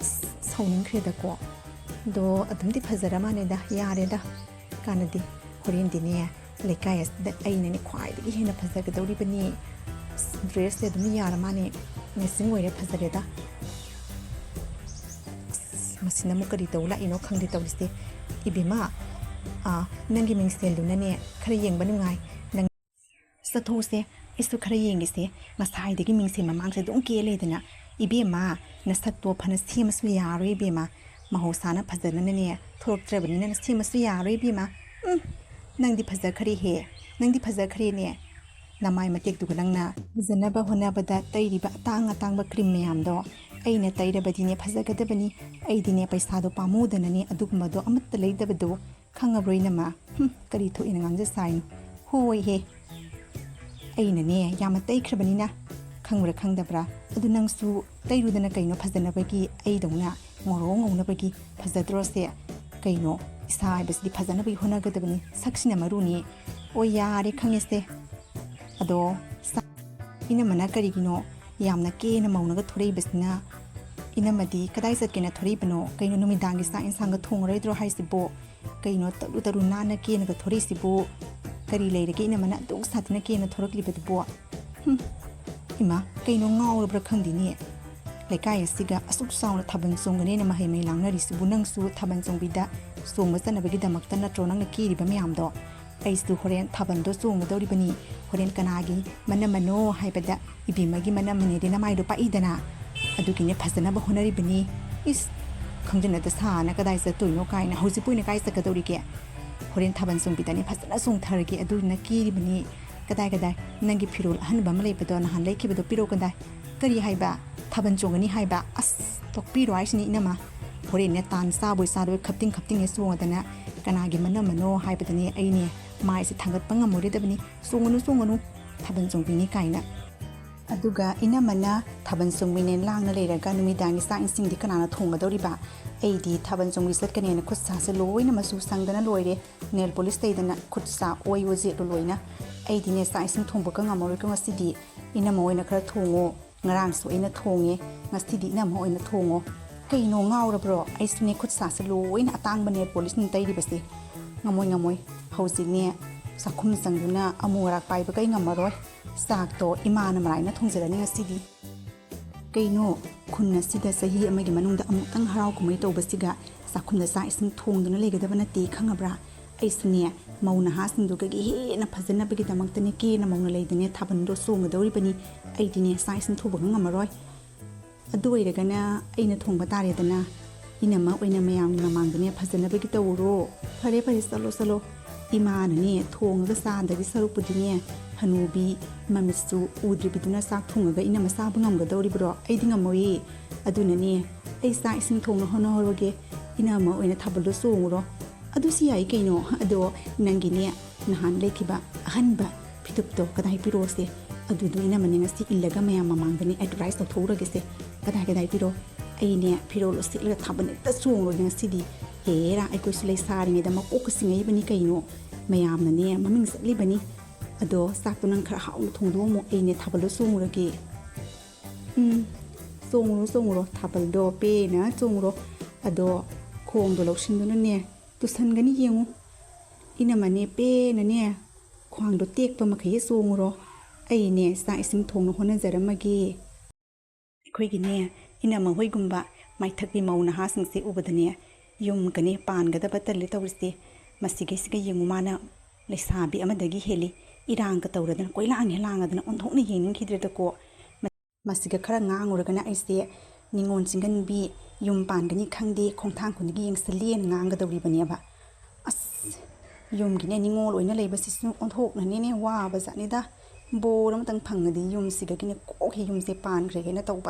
ꯑꯁ, ꯁꯥꯎꯅꯤꯡꯈ꯭ꯔꯦꯗꯀꯣ꯫ ꯑꯗꯣ ꯑꯗꯨꯝꯗꯤ ꯐꯖꯔ ꯃꯥꯜꯂꯦꯗ, ꯌꯥꯔꯦꯗ꯫ ꯀꯥꯟꯅꯗꯦ꯫ ꯍꯣꯔꯦꯟꯗꯤꯅꯦ ꯂꯩꯀꯥꯏ ꯑꯁꯤꯗ ꯑꯩꯅꯅꯦ ꯈ꯭ꯋꯥꯏꯗꯒꯤ ꯍꯦꯟꯅ ꯐꯖꯒꯗꯧꯔꯤꯕꯅꯤ꯫ ꯑꯁ, ꯗ꯭ꯔꯦꯁꯁꯦ ꯑꯗꯨꯝ ꯌꯥꯔ ꯃꯥꯜꯂꯦ꯫ ꯃꯦꯆꯤꯡ ꯑꯣꯏꯔꯦ, ꯐꯖꯔꯦꯗ꯫ ꯑꯁ, ꯃꯁꯤꯅ ꯑꯃꯨꯛ ꯀꯔꯤ ꯇꯧ ꯂꯥꯛꯏꯅꯣ ꯈꯪꯗꯦ ꯇꯧꯔꯤꯁꯦ꯫ ꯏꯕꯦꯝꯃ, ꯑꯥ, ꯅꯪꯒꯤ ꯃꯤꯡꯁꯦꯜꯗꯨꯅꯅꯦ ꯈꯔ ꯌꯦꯡꯕ ꯅꯨꯡꯉꯥꯏ꯫ ꯅꯪ ꯆꯠꯊꯣꯛꯁꯦ, ꯑꯩꯁꯨ ꯈꯔ ꯌꯦꯡꯒꯦꯁꯦ꯫ ꯉꯁꯥꯏꯗꯒꯤ ꯃꯤꯡꯁꯦꯜ ꯃꯃꯥꯡꯁꯦ ꯑꯗꯨꯝ ꯀꯦ ꯂꯩꯗꯅ꯫ ꯏꯕꯦꯝꯃ, ꯅꯁꯛꯇꯣ ꯐꯅ ꯁꯦꯝꯃꯁꯨ ꯌꯥꯔꯣꯏ ꯏꯕꯦꯝꯃ꯫ ꯃꯍꯧꯁꯥꯅ ꯐꯖꯅꯅꯦ ꯊꯣꯛꯂꯛꯇ꯭ꯔꯕꯅꯤꯅ ꯅꯁꯦꯝꯃꯁꯨ ꯌꯥꯔꯣꯏ ꯏꯕꯦꯝꯃ꯫ ꯎꯝ, ꯅꯪꯗꯤ ꯐꯖꯈ꯭ꯔꯦꯍꯦ, ꯅꯪꯗꯤ ꯐꯖꯈ꯭ꯔꯦꯅꯦ꯫ ꯅꯃꯥꯏ ꯃꯇꯦꯛꯇꯨꯒ ꯅꯪꯅ ꯐꯖꯅꯕ ꯍꯣꯠꯅꯕꯗ ꯇꯩꯔꯤꯕ ꯑꯇꯥꯡ ꯑꯇꯥꯡꯕ ꯀ꯭ꯔꯤꯝ ꯃꯌꯥꯝꯗꯣ꯫ ꯑꯩꯅ ꯇꯩꯔꯕꯗꯤꯅꯦ ꯐꯖꯒꯗꯕꯅꯤ꯫ ꯑꯩꯗꯤꯅꯦ ꯄꯩꯁꯥꯗꯣ ꯄꯥꯝꯃꯨꯗꯅꯅꯦ ꯑꯗꯨꯒꯨꯝꯕꯗꯣ ꯑꯃꯠꯇ ꯂꯩꯗꯕꯗꯣ꯫ ꯈꯪꯉꯕ꯭ꯔꯣ ꯏꯅꯝꯃ? ꯍꯨꯝ, ꯀꯔꯤ ꯊꯣꯛꯑꯦꯅ ꯉꯥꯡꯖ ꯁꯥꯏꯅꯣ? ꯍꯣꯏꯍꯦ, ꯑꯩꯅꯅꯦ ꯌꯥꯝꯅ ꯇꯩꯈ꯭ꯔꯕꯅꯤꯅ꯫ ꯈꯪꯕ꯭ꯔꯥ ꯈꯪꯗꯕ꯭ꯔꯥ? ꯑꯗꯨ ꯅꯪꯁꯨ ꯇꯩꯔꯨꯗꯅ ꯀꯩꯅꯣ ꯐꯖꯅꯕꯒꯤ, ꯑꯩꯗꯧꯅ ꯉꯧꯔꯣ ꯉꯧꯅꯕꯒꯤ꯫ ꯐꯖꯗ꯭ꯔꯣꯁꯦ? ꯀꯩꯅꯣ, ꯏꯁꯥ ꯍꯥꯏꯕꯁꯤꯗꯤ ꯐꯖꯅꯕꯒꯤ ꯍꯣꯠꯅꯒꯗꯕꯅꯤ, ꯁꯛꯁꯤꯅ ꯃꯔꯨꯅꯤ꯫ ꯑꯣ, ꯌꯥꯔꯦ, ꯈꯪꯉꯦꯁꯦ꯫ ꯑꯗꯣ ꯁꯥ-, ꯏꯅꯝꯃꯅ ꯀꯔꯤꯒꯤꯅꯣ ꯌꯥꯝꯅ ꯀꯦꯅ ꯃꯧꯅꯒ ꯊꯣꯔꯛꯏꯕꯁꯤꯅ? ꯏꯅꯝꯃꯗꯤ ꯀꯗꯥꯏ ꯆꯠꯀꯦꯅ ꯊꯣꯔꯛꯏꯕꯅꯣ? ꯀꯩꯅꯣ, ꯅꯨꯃꯤꯗꯥꯡꯒꯤ ꯆꯥꯛ ꯏꯟꯁꯥꯡꯒ ꯊꯣꯡꯉꯔꯣꯏꯗ꯭ꯔꯣ ꯍꯥꯏꯁꯤꯕꯣ? ꯀꯩꯅꯣ, ꯇꯔꯨ ꯇꯔꯨ ꯅꯥꯟꯅ ꯀꯦꯅꯒ ꯊꯣꯔꯛꯏꯁꯤꯕꯨ? ꯀꯔꯤ ꯂꯩꯔꯒꯦ ꯏꯅꯝꯃꯅ ꯑꯗꯨꯛ ꯁꯥꯊꯤꯅ ꯀꯦꯅ ꯊꯣꯔꯛꯂꯤꯕꯗꯨꯕꯣ? ꯍꯨꯝ, ꯏꯃꯥ, ꯀꯩꯅꯣ ꯉꯥꯎꯔꯕ꯭ꯔꯥ ꯈꯪꯗꯦꯅꯦ꯫ ꯂꯩꯀꯥꯏ ꯑꯁꯤꯒ ꯑꯁꯨꯛ ꯆꯥꯎꯅ ꯊꯥꯕꯜ ꯆꯣꯡꯒꯅꯦꯅ ꯃꯍꯩ ꯃꯍꯩ ꯂꯥꯡꯅꯔꯤꯁꯤꯕꯨ ꯅꯪꯁꯨ ꯊꯥꯕꯜ ꯆꯣꯡꯕꯤꯗ ꯆꯣꯡꯕ ꯆꯠꯅꯕꯒꯤꯗꯃꯛꯇ ꯅꯠꯇ꯭ꯔꯣ ꯅꯪꯅ ꯀꯦꯔꯤꯕ ꯃꯌꯥꯝꯗꯣ? ꯑꯩꯁꯨ ꯍꯣꯔꯦꯟ ꯊꯥꯕꯜꯗꯣ ꯆꯣꯡꯒꯗꯧꯔꯤꯕꯅꯤ꯫ ꯍꯣꯔꯦꯟ ꯀꯅꯥꯒꯤ ꯃꯅꯝꯃꯅꯣ ꯍꯥꯏꯕꯗ ꯏꯕꯦꯝꯃꯒꯤ ꯃꯅꯝꯃꯅꯦꯗꯤ ꯅꯃꯥꯏꯗꯣ ꯄꯥꯛꯏꯗꯅ꯫ ꯑꯗꯨꯒꯤꯅꯦ ꯐꯖꯅꯕ ꯍꯣꯠꯅꯔꯤꯕꯅꯤ꯫ ꯏꯁ, ꯈꯪꯖꯅꯗ ꯁꯥꯅ ꯀꯗꯥꯏ ꯆꯠꯇꯣꯏꯅꯣ ꯀꯥꯏꯅ ꯍꯧꯖꯤꯛꯄꯨ ꯑꯣꯏꯅ ꯀꯥꯏ ꯆꯠꯀꯗꯧꯔꯤꯒꯦ? ꯍꯣꯔꯦꯟ ꯊꯥꯕꯜ ꯆꯣꯡꯕꯤꯗꯅꯦ ꯐꯖꯅ ꯆꯣꯡꯊꯔꯒꯦ꯫ ꯑꯗꯨꯅ ꯀꯦꯔꯤꯕꯅꯤ꯫ ꯀꯗꯥꯏ ꯀꯗꯥꯏ? ꯅꯪꯒꯤ ꯐꯤꯔꯣꯜ ꯑꯍꯟꯕ ꯑꯃ ꯂꯩꯕꯗꯣ ꯅꯍꯥꯟ ꯂꯩꯈꯤꯕꯗꯣ ꯄꯤꯔꯛꯑꯣ ꯀꯗꯥꯏ? ꯀꯔꯤ ꯍꯥꯏꯕ? ꯊꯥꯕꯜ ꯆꯣꯡꯒꯅꯤ ꯍꯥꯏꯕ? ꯑꯁ, ꯇꯣꯛꯄꯤꯔꯣ ꯍꯥꯏꯁꯤꯅꯤ ꯏꯅꯝꯃ꯫ ꯍꯣꯔꯦꯟꯅꯦ ꯇꯥꯟ ꯆꯥꯕꯣꯏ ꯆꯥꯗꯕꯣꯏ ꯈꯞꯇꯤꯡ ꯈꯞꯇꯤꯡꯅꯦ ꯆꯣꯡꯉꯗꯅ ꯀꯅꯥꯒꯤ ꯃꯅꯝꯃꯅꯣ ꯍꯥꯏꯕꯗꯅꯦ ꯑꯩꯅꯦ ꯃꯥꯏꯁꯦ ꯊꯥꯡꯒꯠꯄ ꯉꯝꯃꯣꯏꯗꯕꯅꯤ꯫ ꯆꯣꯡꯉꯅꯨ, ꯆꯣꯡꯉꯅꯨ, ꯊꯥꯕꯜ ꯆꯣꯡꯕꯤꯅꯤ ꯀꯥꯏꯅ꯫ ꯑꯗꯨꯒ ꯏꯅꯝꯃꯅ ꯊꯥꯕꯜ ꯆꯣꯡꯕꯤꯅꯦ ꯂꯥꯡꯅ ꯂꯩꯔꯒ ꯅꯨꯃꯤꯗꯥꯡꯒꯤ ꯆꯥꯛ ꯏꯁꯤꯡꯗꯤ ꯀꯅꯥꯅ ꯊꯣꯡꯒꯗꯧꯔꯤꯕ? ꯑꯩꯗꯤ ꯊꯥꯕꯜ ꯆꯣꯡꯕꯤ ꯆꯠꯀꯅꯦꯅ ꯈꯨꯠ ꯁꯥꯁꯦ ꯂꯣꯏꯅ ꯃꯆꯨ ꯁꯪꯗꯅ ꯂꯣꯏꯔꯦ꯫ ꯅꯦꯜ ꯄꯣꯂꯤꯁ ꯇꯩꯗꯅ ꯈꯨꯠ ꯁꯥ ꯑꯣꯏꯌꯣ ꯖꯦꯠꯂꯣ ꯂꯣꯏꯅ꯫ ꯑꯩꯗꯤꯅꯦ ꯆꯥꯛ ꯏꯁꯤꯡ ꯊꯣꯡꯕꯒ ꯉꯝꯃꯔꯣꯏꯀꯣ ꯉꯁꯤꯗꯤ꯫ ꯏꯅꯝꯃ ꯑꯣꯏꯅ ꯈꯔ ꯊꯣꯡꯉꯣ꯫ ꯉꯔꯥꯡꯁꯨ ꯑꯩꯅ ꯊꯣꯡꯉꯦ, ꯉꯁꯤꯗꯤ ꯏꯅꯝꯃ ꯑꯣꯏꯅ ꯊꯣꯡꯉꯣ꯫ ꯀꯩꯅꯣ ꯉꯥꯎꯔꯕ꯭ꯔꯣ? ꯑꯩꯁꯨꯅꯦ ꯈꯨꯠ ꯁꯥꯁꯦ ꯂꯣꯏꯅ ꯑꯇꯥꯡꯕ ꯅꯦꯜ ꯄꯣꯂꯤꯁꯅ ꯇꯩꯔꯤꯕꯁꯦ꯫ ꯉꯝꯃꯣꯏ, ꯉꯝꯃꯣꯏ꯫ ꯍꯧꯖꯤꯛꯅꯦ ꯆꯥꯛꯈꯨꯝ ꯆꯪꯗꯨꯅ ꯑꯃꯨ ꯑꯔꯥꯛ ꯄꯥꯏꯕꯒ ꯑꯩ ꯉꯝꯃꯔꯣꯏ꯫ ꯆꯥꯛꯇꯣ ꯏꯃꯥꯅ ꯃꯔꯥꯏꯅ ꯊꯣꯡꯖꯔꯅꯤ ꯉꯁꯤꯗꯤ꯫ ꯀꯩꯅꯣ? ꯈꯨꯟ ꯑꯁꯤꯗ ꯆꯍꯤ ꯑꯃꯒꯤ ꯃꯅꯨꯡꯗ ꯑꯃꯨꯛꯇꯪ ꯍꯔꯥꯎ ꯀꯨꯝꯍꯩ ꯇꯧꯕꯁꯤꯒ ꯆꯥꯛꯈꯨꯝꯗ ꯆꯥꯛ ꯏꯁꯤꯡ ꯊꯣꯡꯗꯨꯅ ꯂꯩꯒꯗꯕ ꯅꯠꯇꯦ, ꯈꯪꯉꯕ꯭ꯔꯥ? ꯑꯩꯁꯨꯅꯦ, ꯃꯧ ꯅꯍꯥꯁꯤꯡꯗꯨꯒꯤ ꯍꯦꯟꯅ ꯐꯖꯅꯕꯒꯤꯗꯃꯛꯇꯅꯦ ꯀꯦꯅ ꯃꯧꯅ ꯂꯩꯗꯅꯦ ꯊꯥꯕꯜꯗꯣ ꯆꯣꯡꯒꯗꯧꯔꯤꯕꯅꯤ꯫ ꯑꯩꯗꯤꯅꯦ ꯆꯥꯛ ꯏꯁꯤꯡ ꯊꯣꯡꯕꯒ ꯉꯝꯃꯔꯣꯏ꯫ ꯑꯗꯨ ꯑꯣꯏꯔꯒꯅ ꯑꯩꯅ ꯊꯣꯡꯕ ꯇꯥꯔꯦꯗꯅ꯫ ꯏꯅꯝꯃ ꯑꯣꯏꯅ ꯃꯌꯥꯝꯒꯤ ꯃꯃꯥꯡꯗꯅꯦ ꯐꯖꯅꯕꯒꯤ ꯇꯧꯔꯣ꯫ ꯐꯔꯦ ꯐꯔꯦ, ꯆꯠꯂꯣ ꯆꯠꯂꯣ꯫ ꯏꯃꯥꯅꯅꯦ ꯊꯣꯡꯉꯒ ꯆꯥꯗꯒꯤ ꯁꯔꯨꯛꯄꯨꯗꯤꯅꯦ, ꯍꯅꯨꯕꯤ ꯃꯃꯤꯠꯁꯨ ꯎꯗ꯭ꯔꯤꯕꯤꯗꯨꯅ ꯆꯥꯛ ꯊꯣꯡꯉꯒ ꯏꯅꯝꯃ ꯆꯥꯕ ꯉꯝꯒꯗꯧꯔꯤꯕ꯭ꯔꯣ? ꯑꯩꯗꯤ ꯉꯝꯃꯣꯏꯌꯦ꯫ ꯑꯗꯨꯅꯅꯦ, ꯑꯩ ꯆꯥꯛ ꯏꯁꯤꯡ ꯊꯣꯡꯅ ꯍꯣꯠꯅꯍꯧꯔꯒꯦ꯫ ꯏꯅꯝꯃ ꯑꯣꯏꯅ ꯊꯥꯕꯜꯗꯣ ꯆꯣꯡꯉꯨꯔꯣ꯫ ꯑꯗꯨꯁꯨ ꯌꯥꯏ ꯀꯩꯅꯣ꯫ ꯑꯗꯣ ꯅꯪꯒꯤꯅꯦ, ꯅꯍꯥꯟ ꯂꯩꯈꯤꯕ ꯑꯍꯟꯕ ꯐꯤꯗꯨꯞꯇꯣ ꯀꯗꯥꯏ ꯄꯤꯔꯛꯑꯣꯁꯦ? ꯑꯗꯨꯗꯣ ꯏꯅꯝꯃꯅꯦ ꯉꯁꯤ ꯏꯜꯂꯒ ꯃꯌꯥꯝ ꯃꯃꯥꯡꯗꯅꯦ advertise ꯇꯧꯊꯣꯛꯎꯔꯒꯦꯁꯦ꯫ ꯀꯗꯥꯏ ꯀꯗꯥꯏ ꯄꯤꯔꯛꯑꯣ? ꯑꯩꯅꯦ ꯐꯤꯔꯣꯜꯗꯣ ꯁꯦꯠꯂꯒ ꯊꯥꯕꯜ ꯍꯦꯛꯇ ꯆꯣꯡꯉꯨꯔꯒꯦ ꯉꯁꯤꯗꯤ꯫ ꯍꯦꯔꯥ, ꯑꯩꯈꯣꯏꯁꯨ ꯂꯩꯁꯥꯔꯤꯉꯩꯗ ꯃꯀꯣꯛꯀ ꯆꯤꯡꯉꯛꯏꯕꯅꯤ ꯀꯩꯅꯣ꯫ ꯃꯌꯥꯝꯅꯅꯦ ꯃꯃꯤꯡ ꯆꯠꯂꯤꯕꯅꯤ꯫ ꯑꯗꯣ ꯆꯥꯛꯇꯣ ꯅꯪ ꯈꯔ ꯍꯥꯎꯅ ꯊꯣꯡꯗꯣꯛꯑꯝꯃꯣ, ꯑꯩꯅꯦ ꯊꯥꯕꯜꯗꯣ ꯆꯣꯡꯉꯨꯔꯒꯦ꯫ ꯎꯝ, ꯆꯣꯡꯉꯨꯔꯣ ꯆꯣꯡꯉꯨꯔꯣ, ꯊꯥꯕꯜꯗꯣ ꯄꯦꯅ ꯆꯣꯡꯉꯨꯔꯣ꯫ ꯑꯗꯣ ꯈꯣꯡꯗꯣ ꯂꯧꯁꯤꯟꯗꯨꯅꯅꯦ ꯇꯨꯁꯟꯒꯅꯤ ꯌꯦꯡꯉꯨ꯫ ꯏꯅꯝꯃꯅꯦ ꯄꯦꯅꯅꯦ ꯈ꯭ꯋꯥꯡꯗꯣ ꯇꯦꯛꯄ ꯃꯈꯩ ꯆꯣꯡꯉꯨꯔꯣ꯫ ꯑꯩꯅꯦ ꯆꯥꯛ ꯏꯁꯤꯡ ꯊꯣꯡꯅ ꯍꯣꯠꯅꯖꯔꯝꯃꯒꯦ꯫ ꯑꯩꯈꯣꯏꯒꯤꯅꯦ ꯏꯅꯝꯃ ꯍꯣꯏꯒꯨꯝꯕ ꯃꯥꯏꯊꯛꯀꯤ ꯃꯧ ꯅꯍꯥꯁꯤꯡꯁꯦ ꯎꯕꯗꯅꯦ ꯌꯨꯝꯒꯅꯦ ꯄꯥꯟꯒꯗꯕ ꯇꯜꯂꯦ ꯇꯧꯔꯤꯁꯦ꯫ ꯃꯁꯤꯒꯩꯁꯤꯒ ꯌꯦꯡꯉꯨ, ꯃꯥꯅ ꯂꯩꯁꯥꯕꯤ ꯑꯃꯗꯒꯤ ꯍꯦꯜꯂꯤ꯫ ꯏꯔꯥꯡꯒ ꯇꯧꯔꯗꯅ, ꯀꯣꯏꯂꯥꯡ ꯍꯦꯛ ꯂꯥꯡꯉꯗꯅ ꯑꯣꯟꯊꯣꯛꯅ ꯌꯦꯡꯅꯤꯡꯈꯤꯗ꯭ꯔꯦꯗꯀꯣ꯫ ꯃꯁꯤꯒ ꯈꯔ ꯉꯥꯡꯉꯨꯔꯒꯅ ꯑꯩꯁꯦ ꯅꯤꯉꯣꯜ ꯆꯤꯡꯒꯟꯕꯤ, ꯌꯨꯝ ꯄꯥꯟꯒꯅꯤ ꯈꯪꯗꯦ, ꯈꯣꯡꯊꯥꯡ ꯈꯨꯗꯤꯡꯒꯤ ꯌꯦꯡꯁꯤꯜꯂꯦꯅ ꯉꯥꯡꯒꯗꯧꯔꯤꯕꯅꯦꯕ꯫ ꯑꯁ, ꯌꯨꯝꯒꯤꯅꯦ ꯅꯤꯉꯣꯜ ꯑꯣꯏꯅ ꯂꯩꯕꯁꯤꯁꯨ ꯑꯣꯟꯊꯣꯛꯅꯅꯦꯅꯦ ꯋꯥꯕ ꯖꯥꯠꯅꯤꯗ꯫ ꯕꯣꯔ ꯑꯃꯇꯪ ꯐꯪꯉꯗꯤ ꯌꯨꯝꯁꯤꯗꯒꯤꯅꯦ ꯀꯣꯛ ꯍꯦꯛ ꯌꯨꯝꯁꯦ ꯄꯥꯟꯈ꯭ꯔꯒꯦꯅ ꯇꯧꯕ꯫